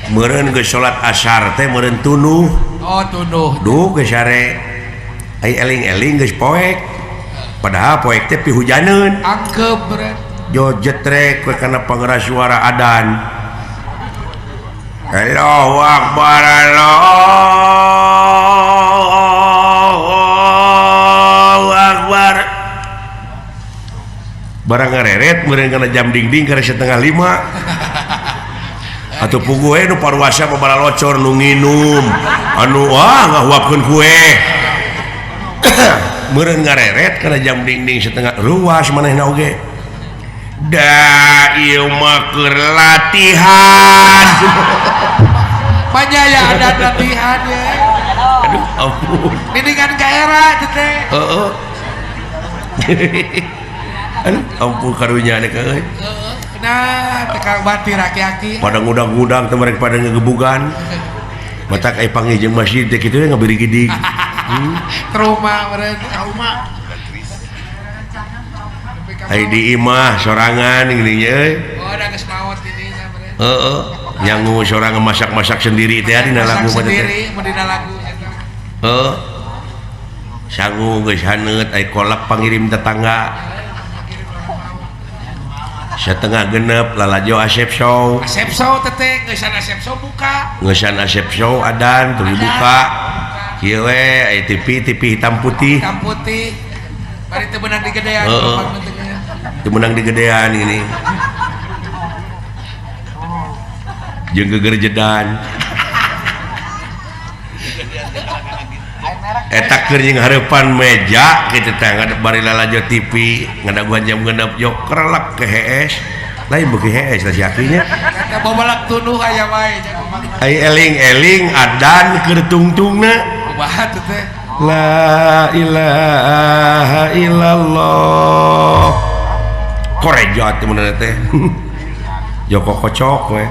Meureun geus salat asar teh meureun tunuh. Oh tunuh. Duh geus sare. Ai eling-eling geus poek. Padahal poek teh pihujaneun. Angkep meureun. Jo jetrek we kana pangeras suara adan. Allahu akbar, Allahu akbar. Barang ngareret meureun kana jam dingding kana 4:30. Atuh puguh we nu paruasa mah balalocor nu nginum. Anu wah ngahuapkeun kue. Meureun ngareret kana jam dingding setengah ruas manehna oge. Da ieu mah keur latihan. Panyaya ada latihan ya. Aduh ampun. Mendingan ka era teh teh. Heeh. Aduh ampun karunya teh euy. Heeh. Nah, teh ka batir aki-aki. Pada ngudang-ngudang teh mereka pada ngegebugan. Matak aya panggih jeung masjid teh kitu ngabirigidig. Trauma meureun, trauma. Ai di imah sorangan geuning euy. Oh, da geus maot di dinya meureun. Heeh, nyangu sorangan masak-masak sendiri teh dina lagu mah teh. Sendiri mun dina lagu eta. Heeh. Sangu geus haneut ai kolak pangirim tetangga. 5:30 lalajo Asep Show. Asep Show teh geusan Asep Show buka. Geusan Asep Show adan teu dibuka. Kieu we ai TV TV hitam putih. Hitam putih. Bari teu beunang digedean. Heeh. Teu meunang digedean ini. Jeung gegerjedan. Eta keur jeung hareupan meja kitu teh bari lalajo TV ngadaguan jam 6 jok kerelek ke hees. Lain beuki hees teh si akinya. Eta babalak tunuh aya wae. Ai eling-eling adan keur tungtungna. Kumaha teh teh? La ilaha illallah. Korejat mun teh. Joko kocok we.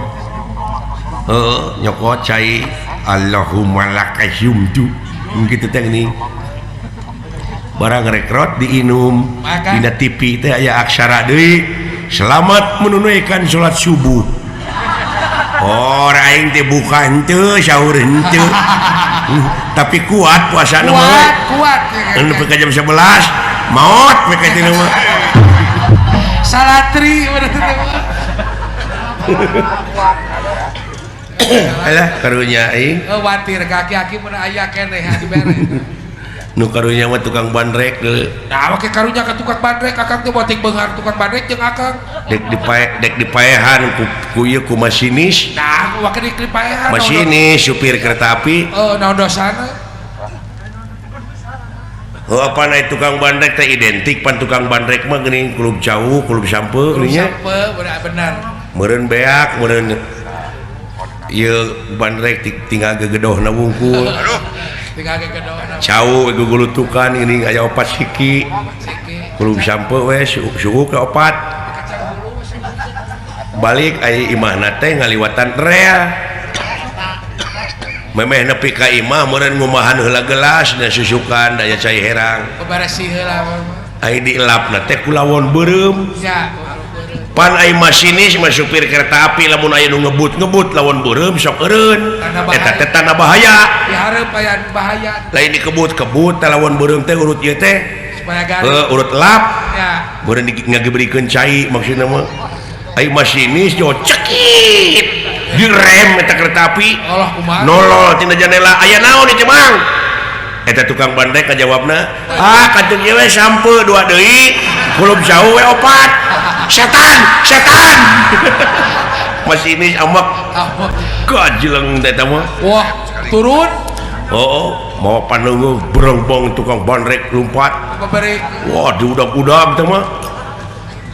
Heeh, nyokot cai Allahumma lakasumtu. Kitu teh geuning. Barang rekrot diinum dina TV teh aya aksara deui. Selamat menunaikan salat subuh. Oh, aing teh buka henteu, sahur henteu. Tapi kuat puasana mah. Kuat, kuat. Nepi ka jam 11 maot we ka dieu mah. Salatri berarti teh. Alah karunya aing. Watir kaki-aki mun aya keneh dibere. Nu karunya mah tukang bandrek deui. Nah, make karunya ka tukang bandrek akang teh boting beunghar tukang bandrek jeung akang. Dek dipae dek dipaehan ku ieu ku masinis. Nah, wake dipaehan. Masinis supir kereta api. Oh, naon dosana? Oh, apa naik tukang bandrek teh identik pan tukang bandrek mah geuning klub jauh, klub sampe geuning nya. Sampe benar. Meureun beak, meureun ieu bandrek tinggal gegedohna wungkul. Aduh. Tinggal gegedohna. Cau gugulutukan geuning aya opat siki. Klub sampe we suhu ke opat. Balik aya imahna teh ngaliwatan rel. Memeh nepi ka imah meureun ngumahan heula gelas dan susukan daya cai herang. Beberesih heula Ai dielapna teh ku lawon beureum. Nya. Pan ai masinis mah supir kereta api lamun aya nu ngebut-ngebut lawon beureum sok eureun. Eta teh tanda bahaya. Dihareup aya bahaya. Lain dikebut-kebut teh lawon beureum teh urut ieu teh. Supaya garing. Urut lap. Nya. Meureun ngagebrikeun cai maksudna mah. Ai masinis jo cekit. Direm eta kereta api. Allah kumaha. Nolol tina jendela aya naon ieu Mang? Eta tukang bandrek kajawabna, ah kantun ieu we sampe dua deui, kulub jauh we opat. Setan, setan. Masinis amak. Kajeleng teh eta mah. Wah, turun. Oh, mau panunggu berongbong tukang bandrek lompat. Wah, diudag-udag teh mah.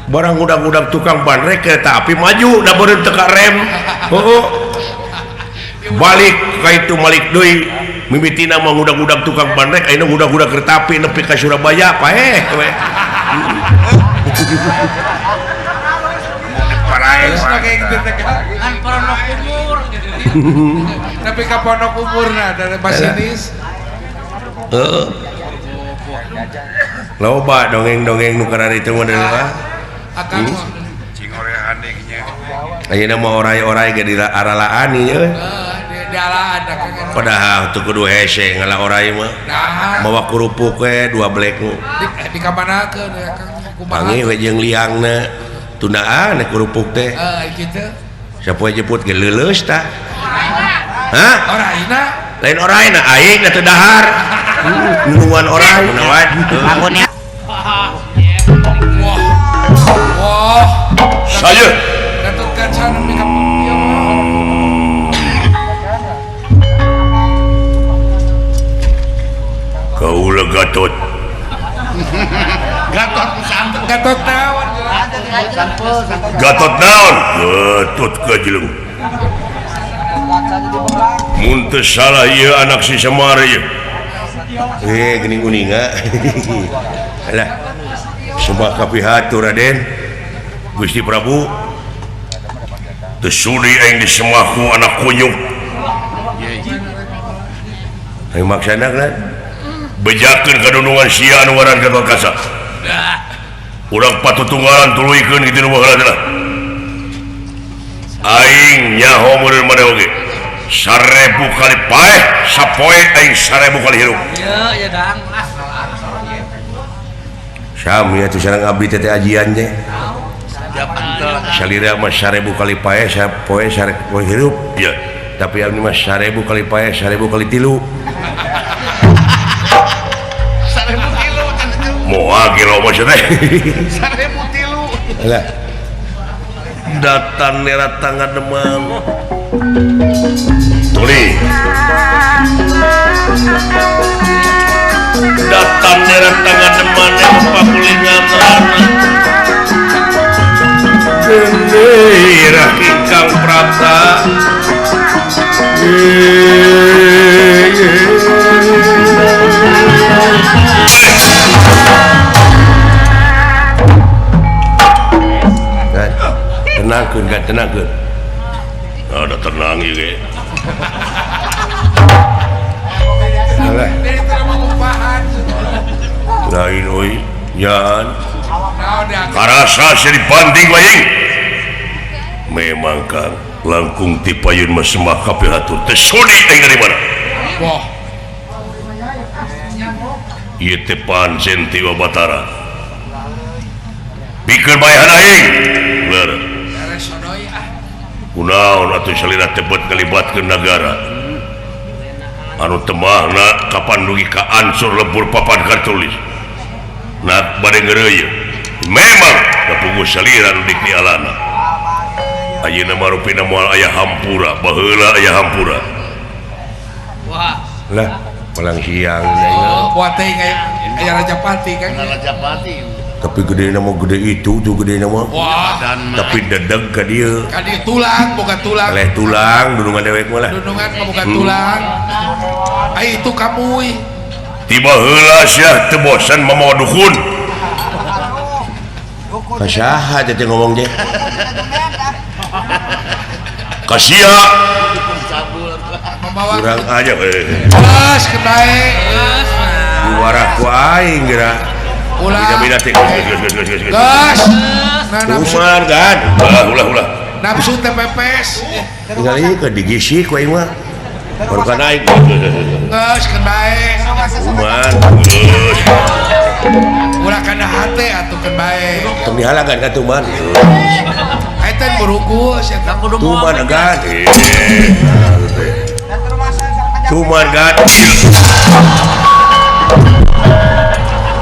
Barang udag-udag tukang bandrek kereta api maju da beureum teu ka rem. Heeh. Balik ka itu malik deui. Mimitina mah ngudag-udag tukang bandrek ayeuna ngudag-udag kereta api nepi ka Surabaya paeh we. Kan pondok umur nepi ka pondok umurna dari masinis. Heeh. Loba dongeng-dongeng nu kararitu mah deui. Akang cingorehan deui nya. Ayeuna mah orai-orai ge diaralaan ieu. Heeh, dialaan Padahal teu kudu hese ngala orai mah. Mawa kerupuk we dua blek. Di kamanakeun ya Kang? Kumaha? Panggih we jeung liangna. Tundaan kerupuk teh. Heeh, kitu. Sapoe jeput ge leuleus tah. Hah? Oraina? Lain oraina aing da teu dahar. Nungan orai nawan. Bangunnya. Wah. Wah. Saya. Gatot Kaca nepi ka ieu mah. Kaula Gatot. Gatot sampe. Gatot naon? Gatot naon? Gatot kajeleng. Mun teu salah ieu anak si Semar ieu. Geuning uninga. Alah. Sumpah kapihatur Raden. Gusti Prabu. Teu sudi aing disemah ku anak kunyuk. Aing maksana kan? Bejakeun kadunungan sia anu ngaran Gatot Kaca. Urang patutunggalan tuluykeun kitu nu baheula. Aing nyaho meureun maneh oge. 1000 kali paeh, sapoe aing 1000 kali hirup. Ieu ya dang ah. Sami atuh sareng abdi teh ajian teh. Salira mah 1000 kali paeh, sapoe 1000 kali hirup. Iya. Tapi abdi mah 1000 kali paeh, 1000 kali tilu. 1000 tilu Moal gelo maksudna. 1000 tilu. Lah. Datang nera tangan demam. Tuli. Datang nera tangan demam pakulingan Gendera ingkang prapta. Tenangkeun kan, tenangkeun. Ada tenang ieu ge. Alah. Lain euy, nyaan. Karasa sia dibanting ku aing. Memang Kang, langkung ti payun mah semah kabeh hatur teh sudi aing dari mana. Wah. Ieu teh pancen ti Batara. Pikeun baehan aing. Leureuh. Kunaon atuh salira teh beut ngalibatkeun nagara. Anu temahna kapan dugi ka ansur lebur papan kartulis. Nah bade ngeureuyeuh. Memang kapuguh salira nu dik dialana. Ayeuna mah rupina moal aya hampura, baheula aya hampura. Wah. Lah, palang siang. Oh, kuat teh aya Rajapati kan. Rajapati. Tapi gede nama gede itu tuh gede nama. Wah. Tapi dedeg ka dieu. Ka dieu tulang, bukan tulang. Eleh tulang, dunungan dewek mah lah. Dunungan mah bukan tulang. Ai itu kamuy. Tiba heula sia teu bosan mamawa dukun. Ka saha teh ngomong teh? Ka sia. Kurang aja we. Geus kedae. Juara ku aing geura. Ulah. Beda teh. Geus. Kuman kan. Ulah ulah ulah. Nafsu teh pepes. Tinggal ieu ke digisi ku aing mah. Baru kan aing. Geus kedae. Kuman. Geus. Ulah kana hate atuh keun bae. Tong dihalagan ka tuman. Eta buruku sia teh. Tuman agan. Tuman gan.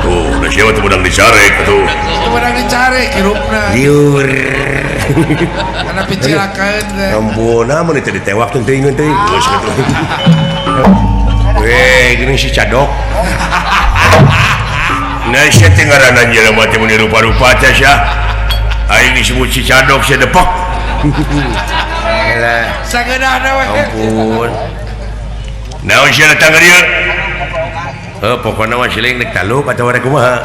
Tuh, udah siapa tuh menang dicarek tuh. Menang dicarek hirupna. Liur. Karena picilakeun teh. Ampun, namun itu ditewak teuing teuing teuing. Geus kitu. Weh, gini si cadok. Nah, sia teh ngaranna jelema teh mun rupa-rupa teh sia. Aing disebut si cadok sia depok. Elah. Sageunahna we. Ampun. Naon sia datang ka dieu? Pokokna mah siling rek taluk atawa rek kumaha.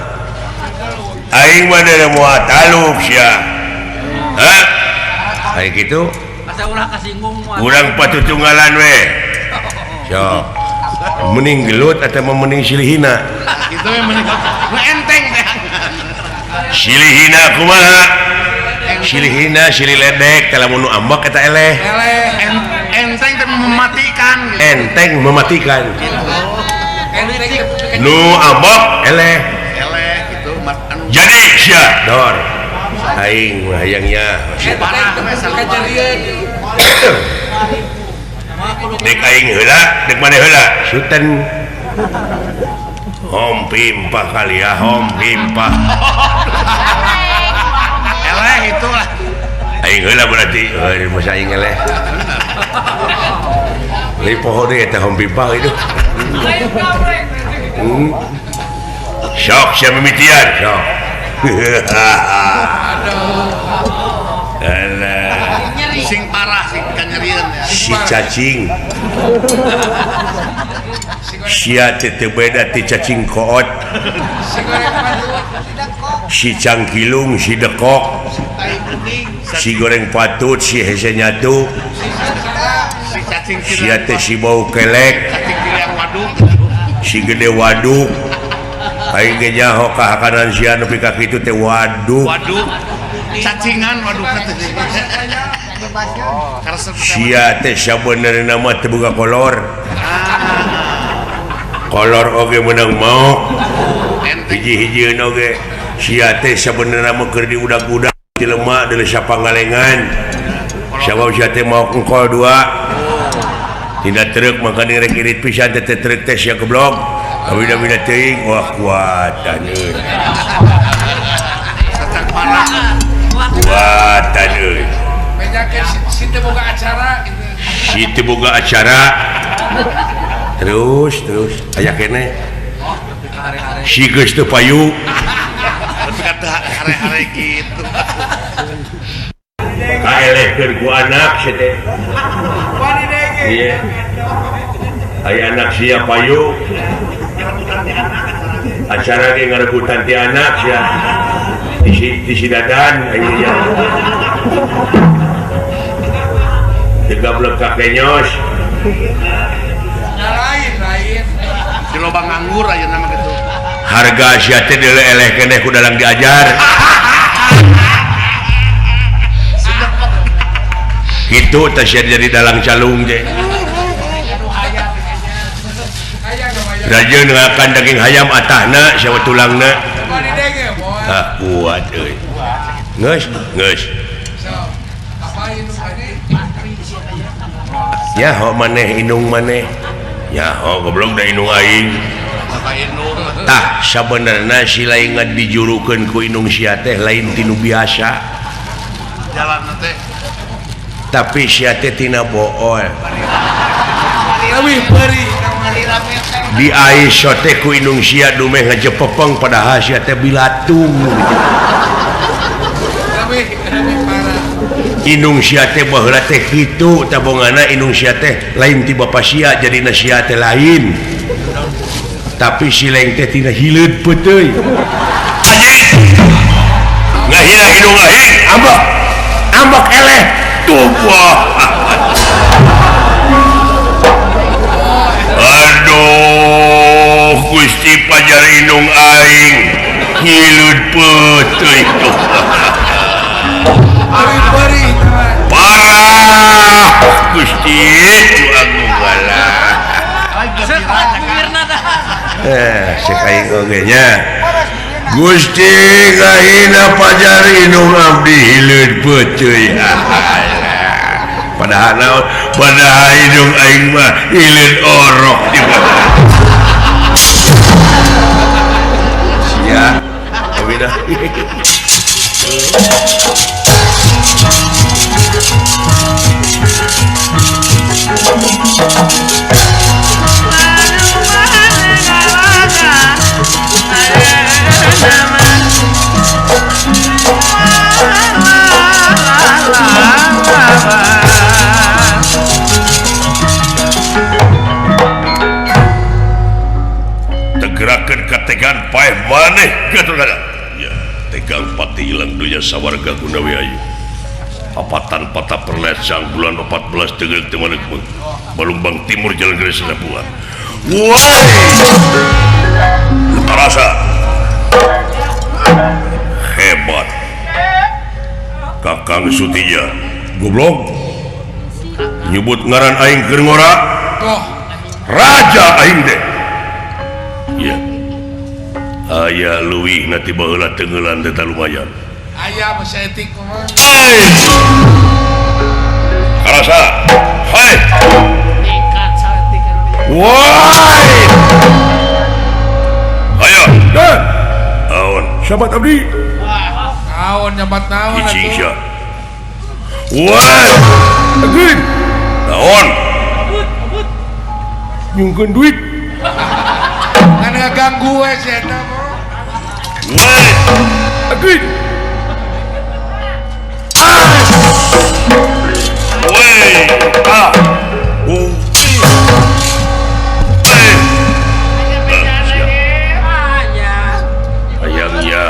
Aing mah da moal taluk sia. Hah? Aing kitu Asa ulah kasinggung moal. Urang patutunggalan we. Sok. Mending gelut atawa mending silihina? Kitu we mending nu enteng teh. Silihina kumaha? Silihina silih ledek teh lamun nu ambek eta eleh. Eleh. Enteng teh mematikan. Enteng mematikan. Nu ambek eleh. Eleh gitu anu. Jadi sia dor. Aing mah hayangnya. Dek aing heula, dek maneh heula. Suten. Hom pimpah kali ya, hom pimpah. Eleh itulah. Aing heula berarti. Euy, masa aing eleh. Li poho deui eta hom pimpah itu. Sok sia mimitian, sok. Aduh. Alah. Sing parah sing kanyerieun ya. Si cacing. Sia teh teu beda ti cacing koot. Si cangkilung, si dekok. Si goreng patut, si hese nyatu. Si cacing Sia teh si bau kelek. Cacing tiriang waduk. Si gede waduk. Aing ge nyaho ka hakanan sia nepi ka kitu teh waduk. Waduk. Cacingan waduk teh. Sia teh sabenerna mah teu boga kolor. Kolor oge meunang maok. Hiji-hijieun oge sia teh sabenerna mah keur diudag-udag ti lemak deuleu sapangalengan. Sabab sia teh maok engkol dua. Tina truk maka rek irit pisan teh truk teh sia goblok. Bida-bida teuing wah kuatan euy. Kuatan euy. Bejakeun si teu boga acara gitu. Si teu boga acara. Terus terus aya keneh. Si geus teu payu. Tapi kata hare-hare kitu. Kaelehkeun ku anak sia teh. Iya. Aya anak sia payu. Acara ge ngarebutan ti anak sia. Di si dadan aya. Gablek ka kenyos. Lain-lain. Di lobang nganggur ayeuna mah kitu. Harga sia teh dieleh keneh ku dalang diajar. Kitu teh sia jadi dalang calung teh. Rajeun ngakan daging hayam atahna sia tulangna. Ah kuat euy. Geus, geus. Nyaho maneh indung maneh. Nyaho goblok da indung aing. Tah sabenerna si lain dijurukeun ku indung sia teh lain tinu biasa. Jalanna teh. Tapi sia teh tina bool. Leuwih peurih. Di aiso teh ku indung sia dumeh ngajepepeng padahal sia teh bilatung. Indung sia teh baheula teh kitu tabongana indung sia teh lain ti bapa sia jadina sia teh lain. Tapi si leng teh tina hileud peuteuy. Anjing. Ngahina indung aing, ambek. Ambek eleh tubuh. Aduh, Gusti pajar indung aing hileud peuteuy tuh. Parah Gusti tu agung galah. Sekaing oge nya. Gusti ngahina pajar indung abdi hileud peuteuy. Padahal naon? Padahal indung aing mah hileud orok di mana. Sia, abi dah. Tegerakan kategan paeh maneh gatur kada. Ya, tegang pati ilang dunya sawarga gunawi ayu. Apatan patah perlecang bulan 14 tegel teman Balumbang Timur Jalan Gede Senapuan. Woi! Terasa hebat. Kakang Sutija, goblok. Nyebut ngaran aing keur ngora. Raja aing teh. Ya. Aya leuwih na ti baheula tengeulan teh lumayan. Aya mah etik mah. Karasa. Hai. Woi. Ayo. Dan. Aon, sahabat abdi. Naon nyabat naon atuh. Sia. Woi. Ageun. Naon? Nyungkeun duit. Kan ngaganggu we si eta mah. Woi. Ageun. Woi. Ah. Oh. Ayangnya.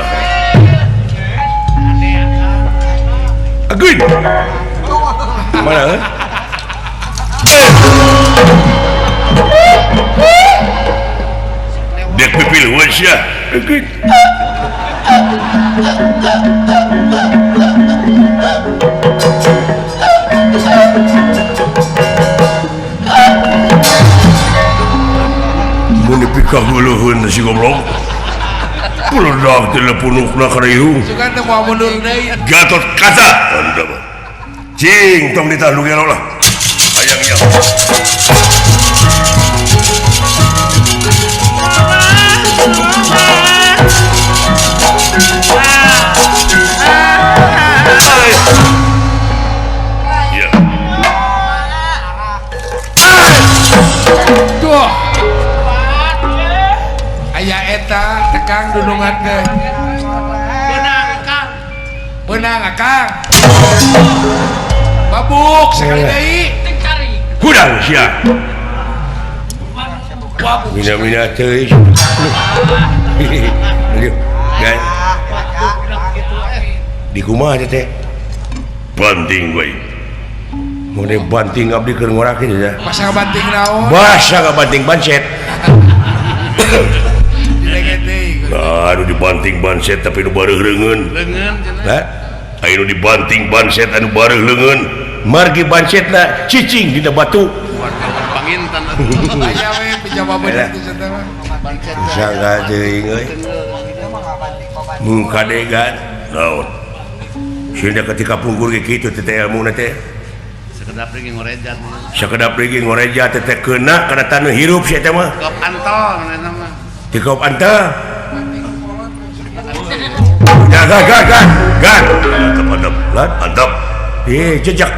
Ageun. Mana? Dek pipil we sia. Ageun. Mun dipikahuluheun si goblok. Puludak telepunukna kana irung. Sugan teh moal mundur deui. Gatot Kaca. Cing tong ditah nu gelo lah. Hayangnya. Ya. Tuh. Aya eta tekang dunungan teh. Beunang Kang. Beunang Akang. Babuk sekali deui. Hudang sia. Mina-mina teuing. Gan. Di kumaha teh? Banting we. Mun dibanting abdi keur ngorakeun ya. Basa ngabanting naon? Basa ngabanting bancet. Aduh dibanting banset tapi nu bareuh leungeun. Leungeun cenah. Hah? Aya nu dibanting banset anu bareuh leungeun. Margi bancetna cicing dina batu. Panginten atuh. Aya we pijawabeun teh cenah mah. Bancet. Sangga teuing euy. Mun kadegan naon? Sieun ketika pungkur ge kitu teh ilmuna teh. Sakedap deui ngorejat. Sakedap deui ngorejat teh keuna kana taneuh hirup sia teh mah. Kop antol manehna mah. Di kop antol. Gan gan gan gan. Mantap mantap. Mantap. Eh jejak.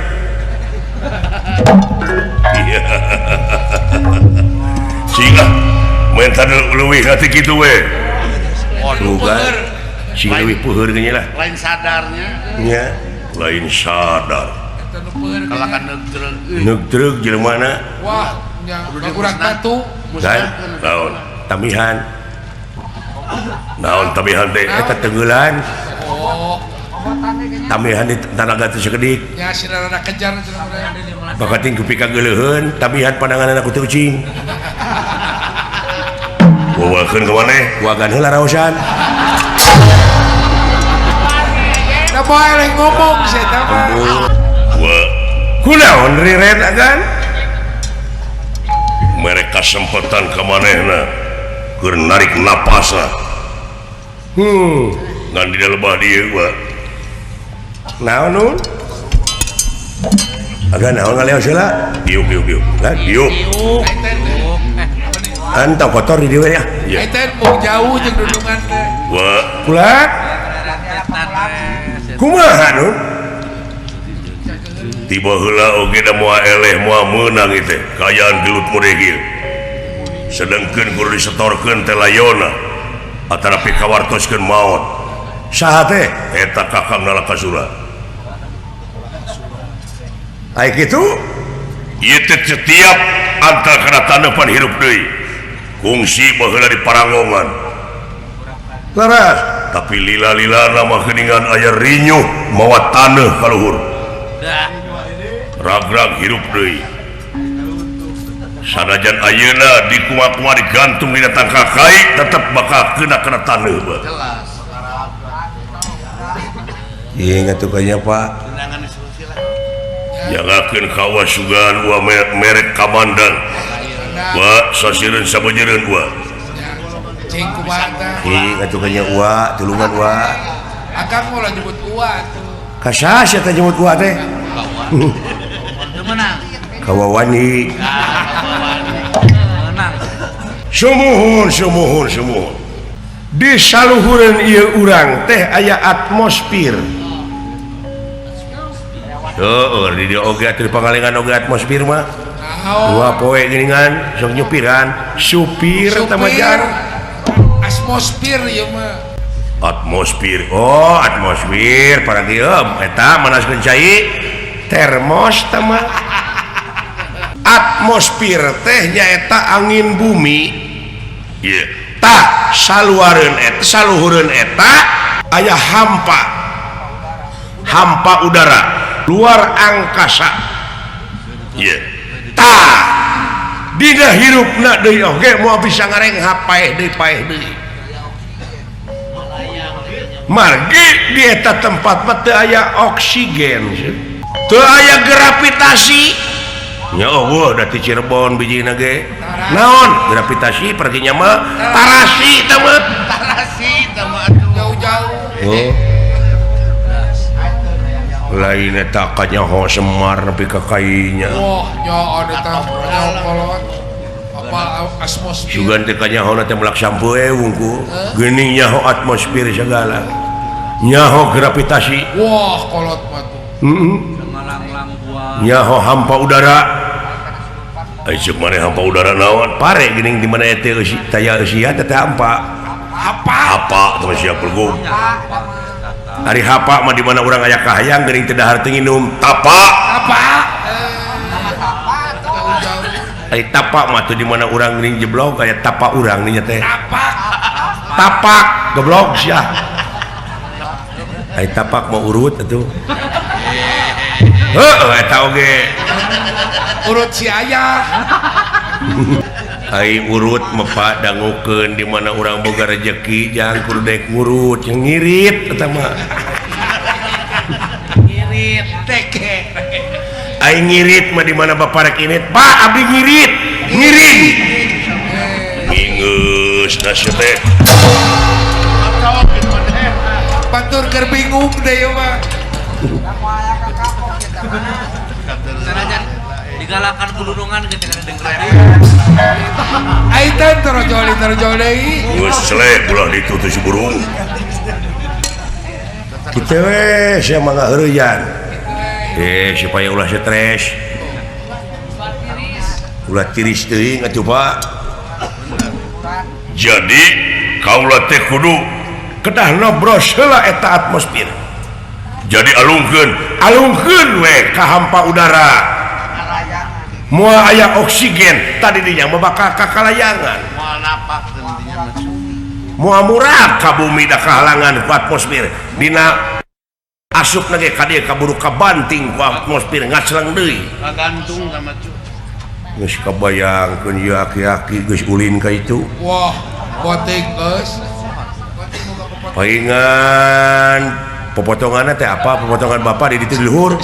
Iya. Sehingga mentan leuwih hati kitu we. Waduh, sing leuwih peuheur geunya lah. Lain sadarnya. Nya, lain sadar. Kalakan neugdreug. Neugdreug jelema na. Wah, nya kurang batu. Naon? Tamihan. Naon tamihan teh eta tenggelan. Oh. Tamihan di tanaga teh sakedik. Nya sina rada kejar cenah. Bakating ku pikageuleuheun tamihan pandanganna ku teu ucing. Wawakeun ka maneh, wagan heula raosan. Da boleh ngomong sih eta mah. Wa kunaon riret agan? Mereka sempetan ka manehna keur narik napasna. Ngan di lebah dieu wa. Naon nun? Agan naon ngaleos heula? Diuk diuk diuk. Lah diuk. Antau kotor di dieu ya. Eta mau jauh jeung dudungan teh. Wa kula. Kumaha nun? Tiba heula oge da moal eleh moal meunang ieu teh kaayaan gelut muregil. Sedengkeun kudu disetorkeun teh layona atanapi kawartoskeun maot. Saha teh? Eta Kakang Nalakasura. Ai kitu? Ieu teh setiap antar kana taneupan hirup deui. Kungsi baheula di Paranggongan. Laras, tapi lila-lila mah geuningan aya rinyuh mawa taneuh ka luhur. Ragrag hirup deui. Sanajan ayeuna dikumaha-kumaha digantung dina tangkal kai tetep bakal kena kana taneuh bae. Jelas. Ieu ngatuh kanya Pak. Jagakeun kawasugan wa merek kamandan. Wa sasireun sabeujeureun wa. Cing kumaha tah? Ih ngatuh kanya wa, tulungan wa. Akang moal nyebut wa atuh. Ka saha sia teh nyebut wa teh? Teu meunang. Kawawani. Meunang. Sumuhun sumuhun sumuhun. Di saluhureun ieu urang teh aya atmosfer. Heueuh di dieu oge atuh pangalengan oge atmosfer mah. Dua poe geuningan sok nyupiran, supir teh mah jar. Atmosfer ieu mah. Atmosfer. Oh, atmosfer para dieu eta manaskeun cai termos teh mah. Atmosfer teh nyaeta angin bumi. Ieu. Tah saluareun eta saluhureun eta aya hampa. Hampa udara luar angkasa. Ieu. Tah dina hirupna deui oge moal bisa ngarenghap paeh deui paeh deui. Margi di eta tempat mah teu aya oksigen, teu aya gravitasi. Nya eueuh da ti Cirebon bijina ge. Naon gravitasi perginya mah tarasi teh mah. Tarasi teh mah atuh jauh-jauh. Oh. Lain eta kanyaho Semar nepi ka kainya. Wah, nya eta kanyaho kolot. Apa atmosfer. Sugan teh kanyahona teh melak sampoe wungku. Geuning nyaho atmosfer segala. Nyaho gravitasi. Wah, kolot mah tuh. Heeh. Nyaho hampa udara. Ai ceuk maneh hampa udara naon? Pare geuning di mana teh eusi taya eusian teh hampa. Hapa. Hapa teh siap belgum. Ari hapa mah di mana urang aya kahayang geuning teu dahar teu nginum. Tapa. Tapa. Ari tapa mah tuh di mana urang geuning jeblok aya tapa urang nya teh. Tapak. Tapak goblok sia. Ari tapak mah urut atuh. Heeh eta oge. Urut si ayah. Ai urut mah dangukeun di mana urang boga rejeki jang kudu daek ngurut yang ngirit eta mah. Ngirit teke. Ai ngirit mah di mana bapak rek init? Pak abdi ngirit. Ngiring. Ingeus da sia teh. Batur keur bingung deh ieu mah. Digalakan kulunungan gitu kan denger. Ai teh terojol terojol deui. Geus selek ulah ditu teh si burung. Kitu we sia mah ngaheureuyan. Supaya ulah stres. Ulah tiris teuing atuh Pak. Jadi kaula teh kudu kedah nobros heula eta atmosfer. Jadi alungkeun, alungkeun we ka hampa udara. Moal aya oksigen tadi dinya mah bakal kakalayangan. Moal napak dinya mah. Moal murah ka bumi da kahalangan ku atmosfer. Dina asupna ge ka dieu kaburu kabanting ku atmosfer ngacleng deui. Kagantung ka mah. Geus kabayangkeun ieu aki-aki geus ulin ka itu. Wah, poting geus. Paingan popotonganna teh apa? Popotongan bapak di ditu di luhur.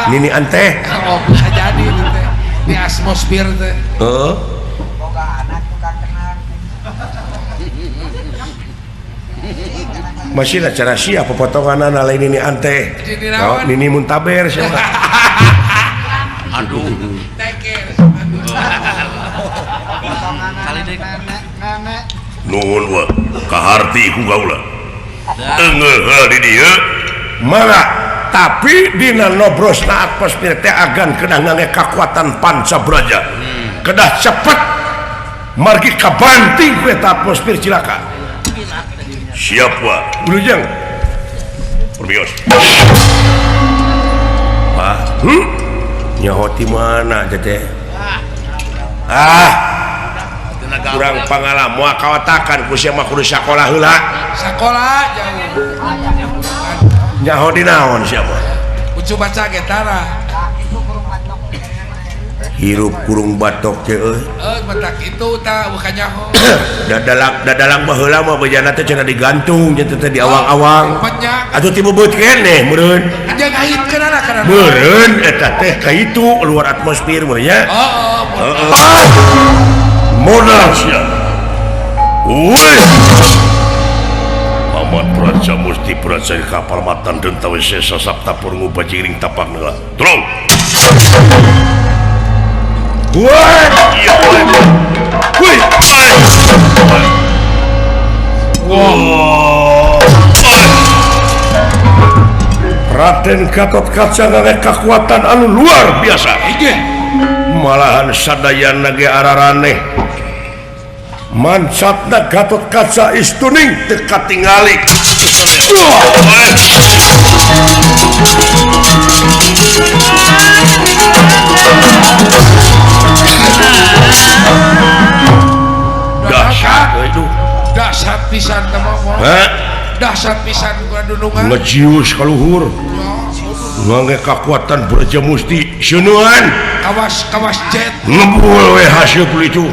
Nini anteh. Oh, bisa jadi itu teh. Di atmosfer teh. Heeh. Boga anak tukang kenang. Masih lah cara sia popotonganna lain nini anteh. Nini muntaber sia. Aduh. Nuhun wa kaharti ku kaula. Engeuh di dieu mangga tapi dina nobrosna atmosfer teh agan kedah ngangge kakuatan panca braja. Kedah cepet margi kabanting ku eta atmosfer cilaka. Siap wa. Wilujeng. Permios. Pak, nyaho ti mana teh? Ah. Kurang pengalaman moal kawatakan ku sia mah kudu sakola heula. Sakola jauh. Nyaho di naon sia mah? Ucu baca ge tara. Hirup kurung batok teh euy. Euy batak itu tah bukan nyaho. Dadalang baheula mah bejana teh cenah digantung nya teh di awang-awang. Atuh ti beubeut keneh meureun. Anjeun ngahitkeunana kana. Meureun eta teh ka itu luar atmosfer mah nya. Heeh. Modal sia. Wih. Paman Praja Musti Praja kapal matan den tawesesa sapta purungu bajiring tapak nela. Tolong. Wah, iya. Wih. Wah. Raden Gatotkaca ngangge kekuatan anu luar biasa. Malahan sadayana ge araraneh. Mancatna Gatotkaca istuning teu katingali. Dahsyat itu. Dahsyat pisan teh mah. Dahsyat pisan ku dunungan. Ngejius ka luhur. Ngangge kakuatan Braja Musti seuneun. Kawas kawas jet. Ngebul we haseup itu.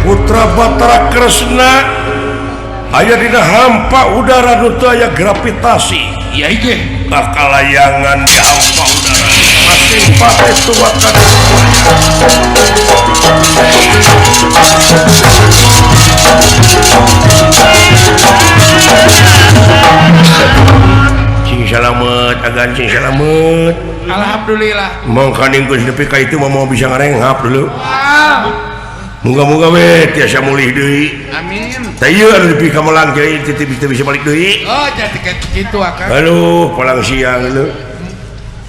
Putra Batara Kresna aya dina hampa udara nu teu aya gravitasi. Iya ieu. Kakalayangan di hampa udara. Pati-pati tuakan. Cing salamet, agan cing salamet. Alhamdulillah. Mangkaning geus nepi ka itu mah moal bisa ngarenghap dulu. Ah. Muga-muga we tiasa mulih deui. Amin. Tah ieu anu nepi ka melang kieu teu bisa balik deui. Oh, jadi kayak gitu akang. Aduh, palang siang leu.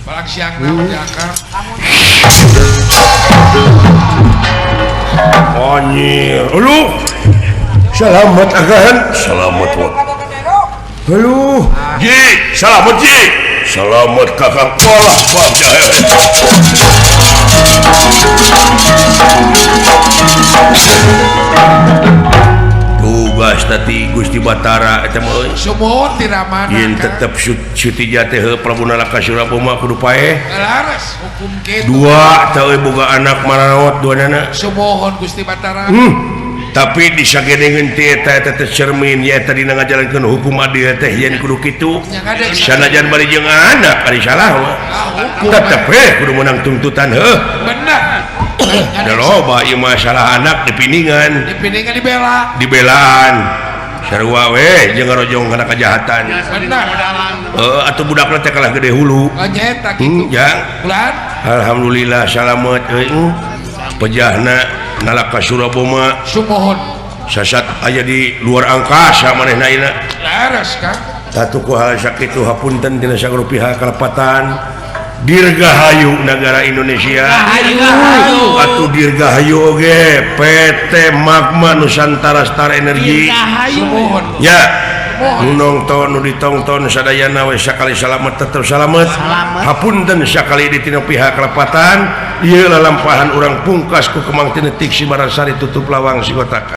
Palang siang nama di akang. Anjir. Aduh. Selamat agan. Selamat wa. Aduh. Ji, selamat Ji. Selamat kakang. Walah, bagja. Tugas tadi Gusti Batara eta mah euy. Sumuhun ti ramana. Yen tetep Sutija teh Prabu Nalaka Suraboma kudu paeh. Laras hukum kitu. Dua teh euy boga anak maraot duanana. Sumuhun Gusti Batara. Tapi disagedengeun ti eta eta teh cermin ya eta dina ngajalankeun hukum adil teh yen kudu kitu. Sanajan bari jeung anak ari salah mah. Tetep we kudu meunang tuntutan heuh. Bener. Da loba ieu masalah anak dipiningan. Dipiningan dibela. Dibelaan. Sarua we jeung ngarojong kana kejahatan. Bener. Heuh atuh budakna teh kalah gede hulu. Nya eta kitu. Jang. Ulan. Alhamdulillah salamet euy. Pejahna Nalaka Suraboma sumuhun sasat aya di luar angkasa manehna ayeuna. Laras Kang. Tatuku hal sakitu hapunten dina sagala pihak kalepatan. Dirgahayu negara Indonesia. Atuh dirgahayu oge PT Magma Nusantara Star Energy. Sumuhun. Ya. Nu nongton nu ditongton sadayana we sakali salamet tetep salamet. Hapunten sakali di tina pihak kalepatan. Ieu lalampahan urang pungkas ku Kemang Tinetik Sibarasari tutup lawang sigotaka.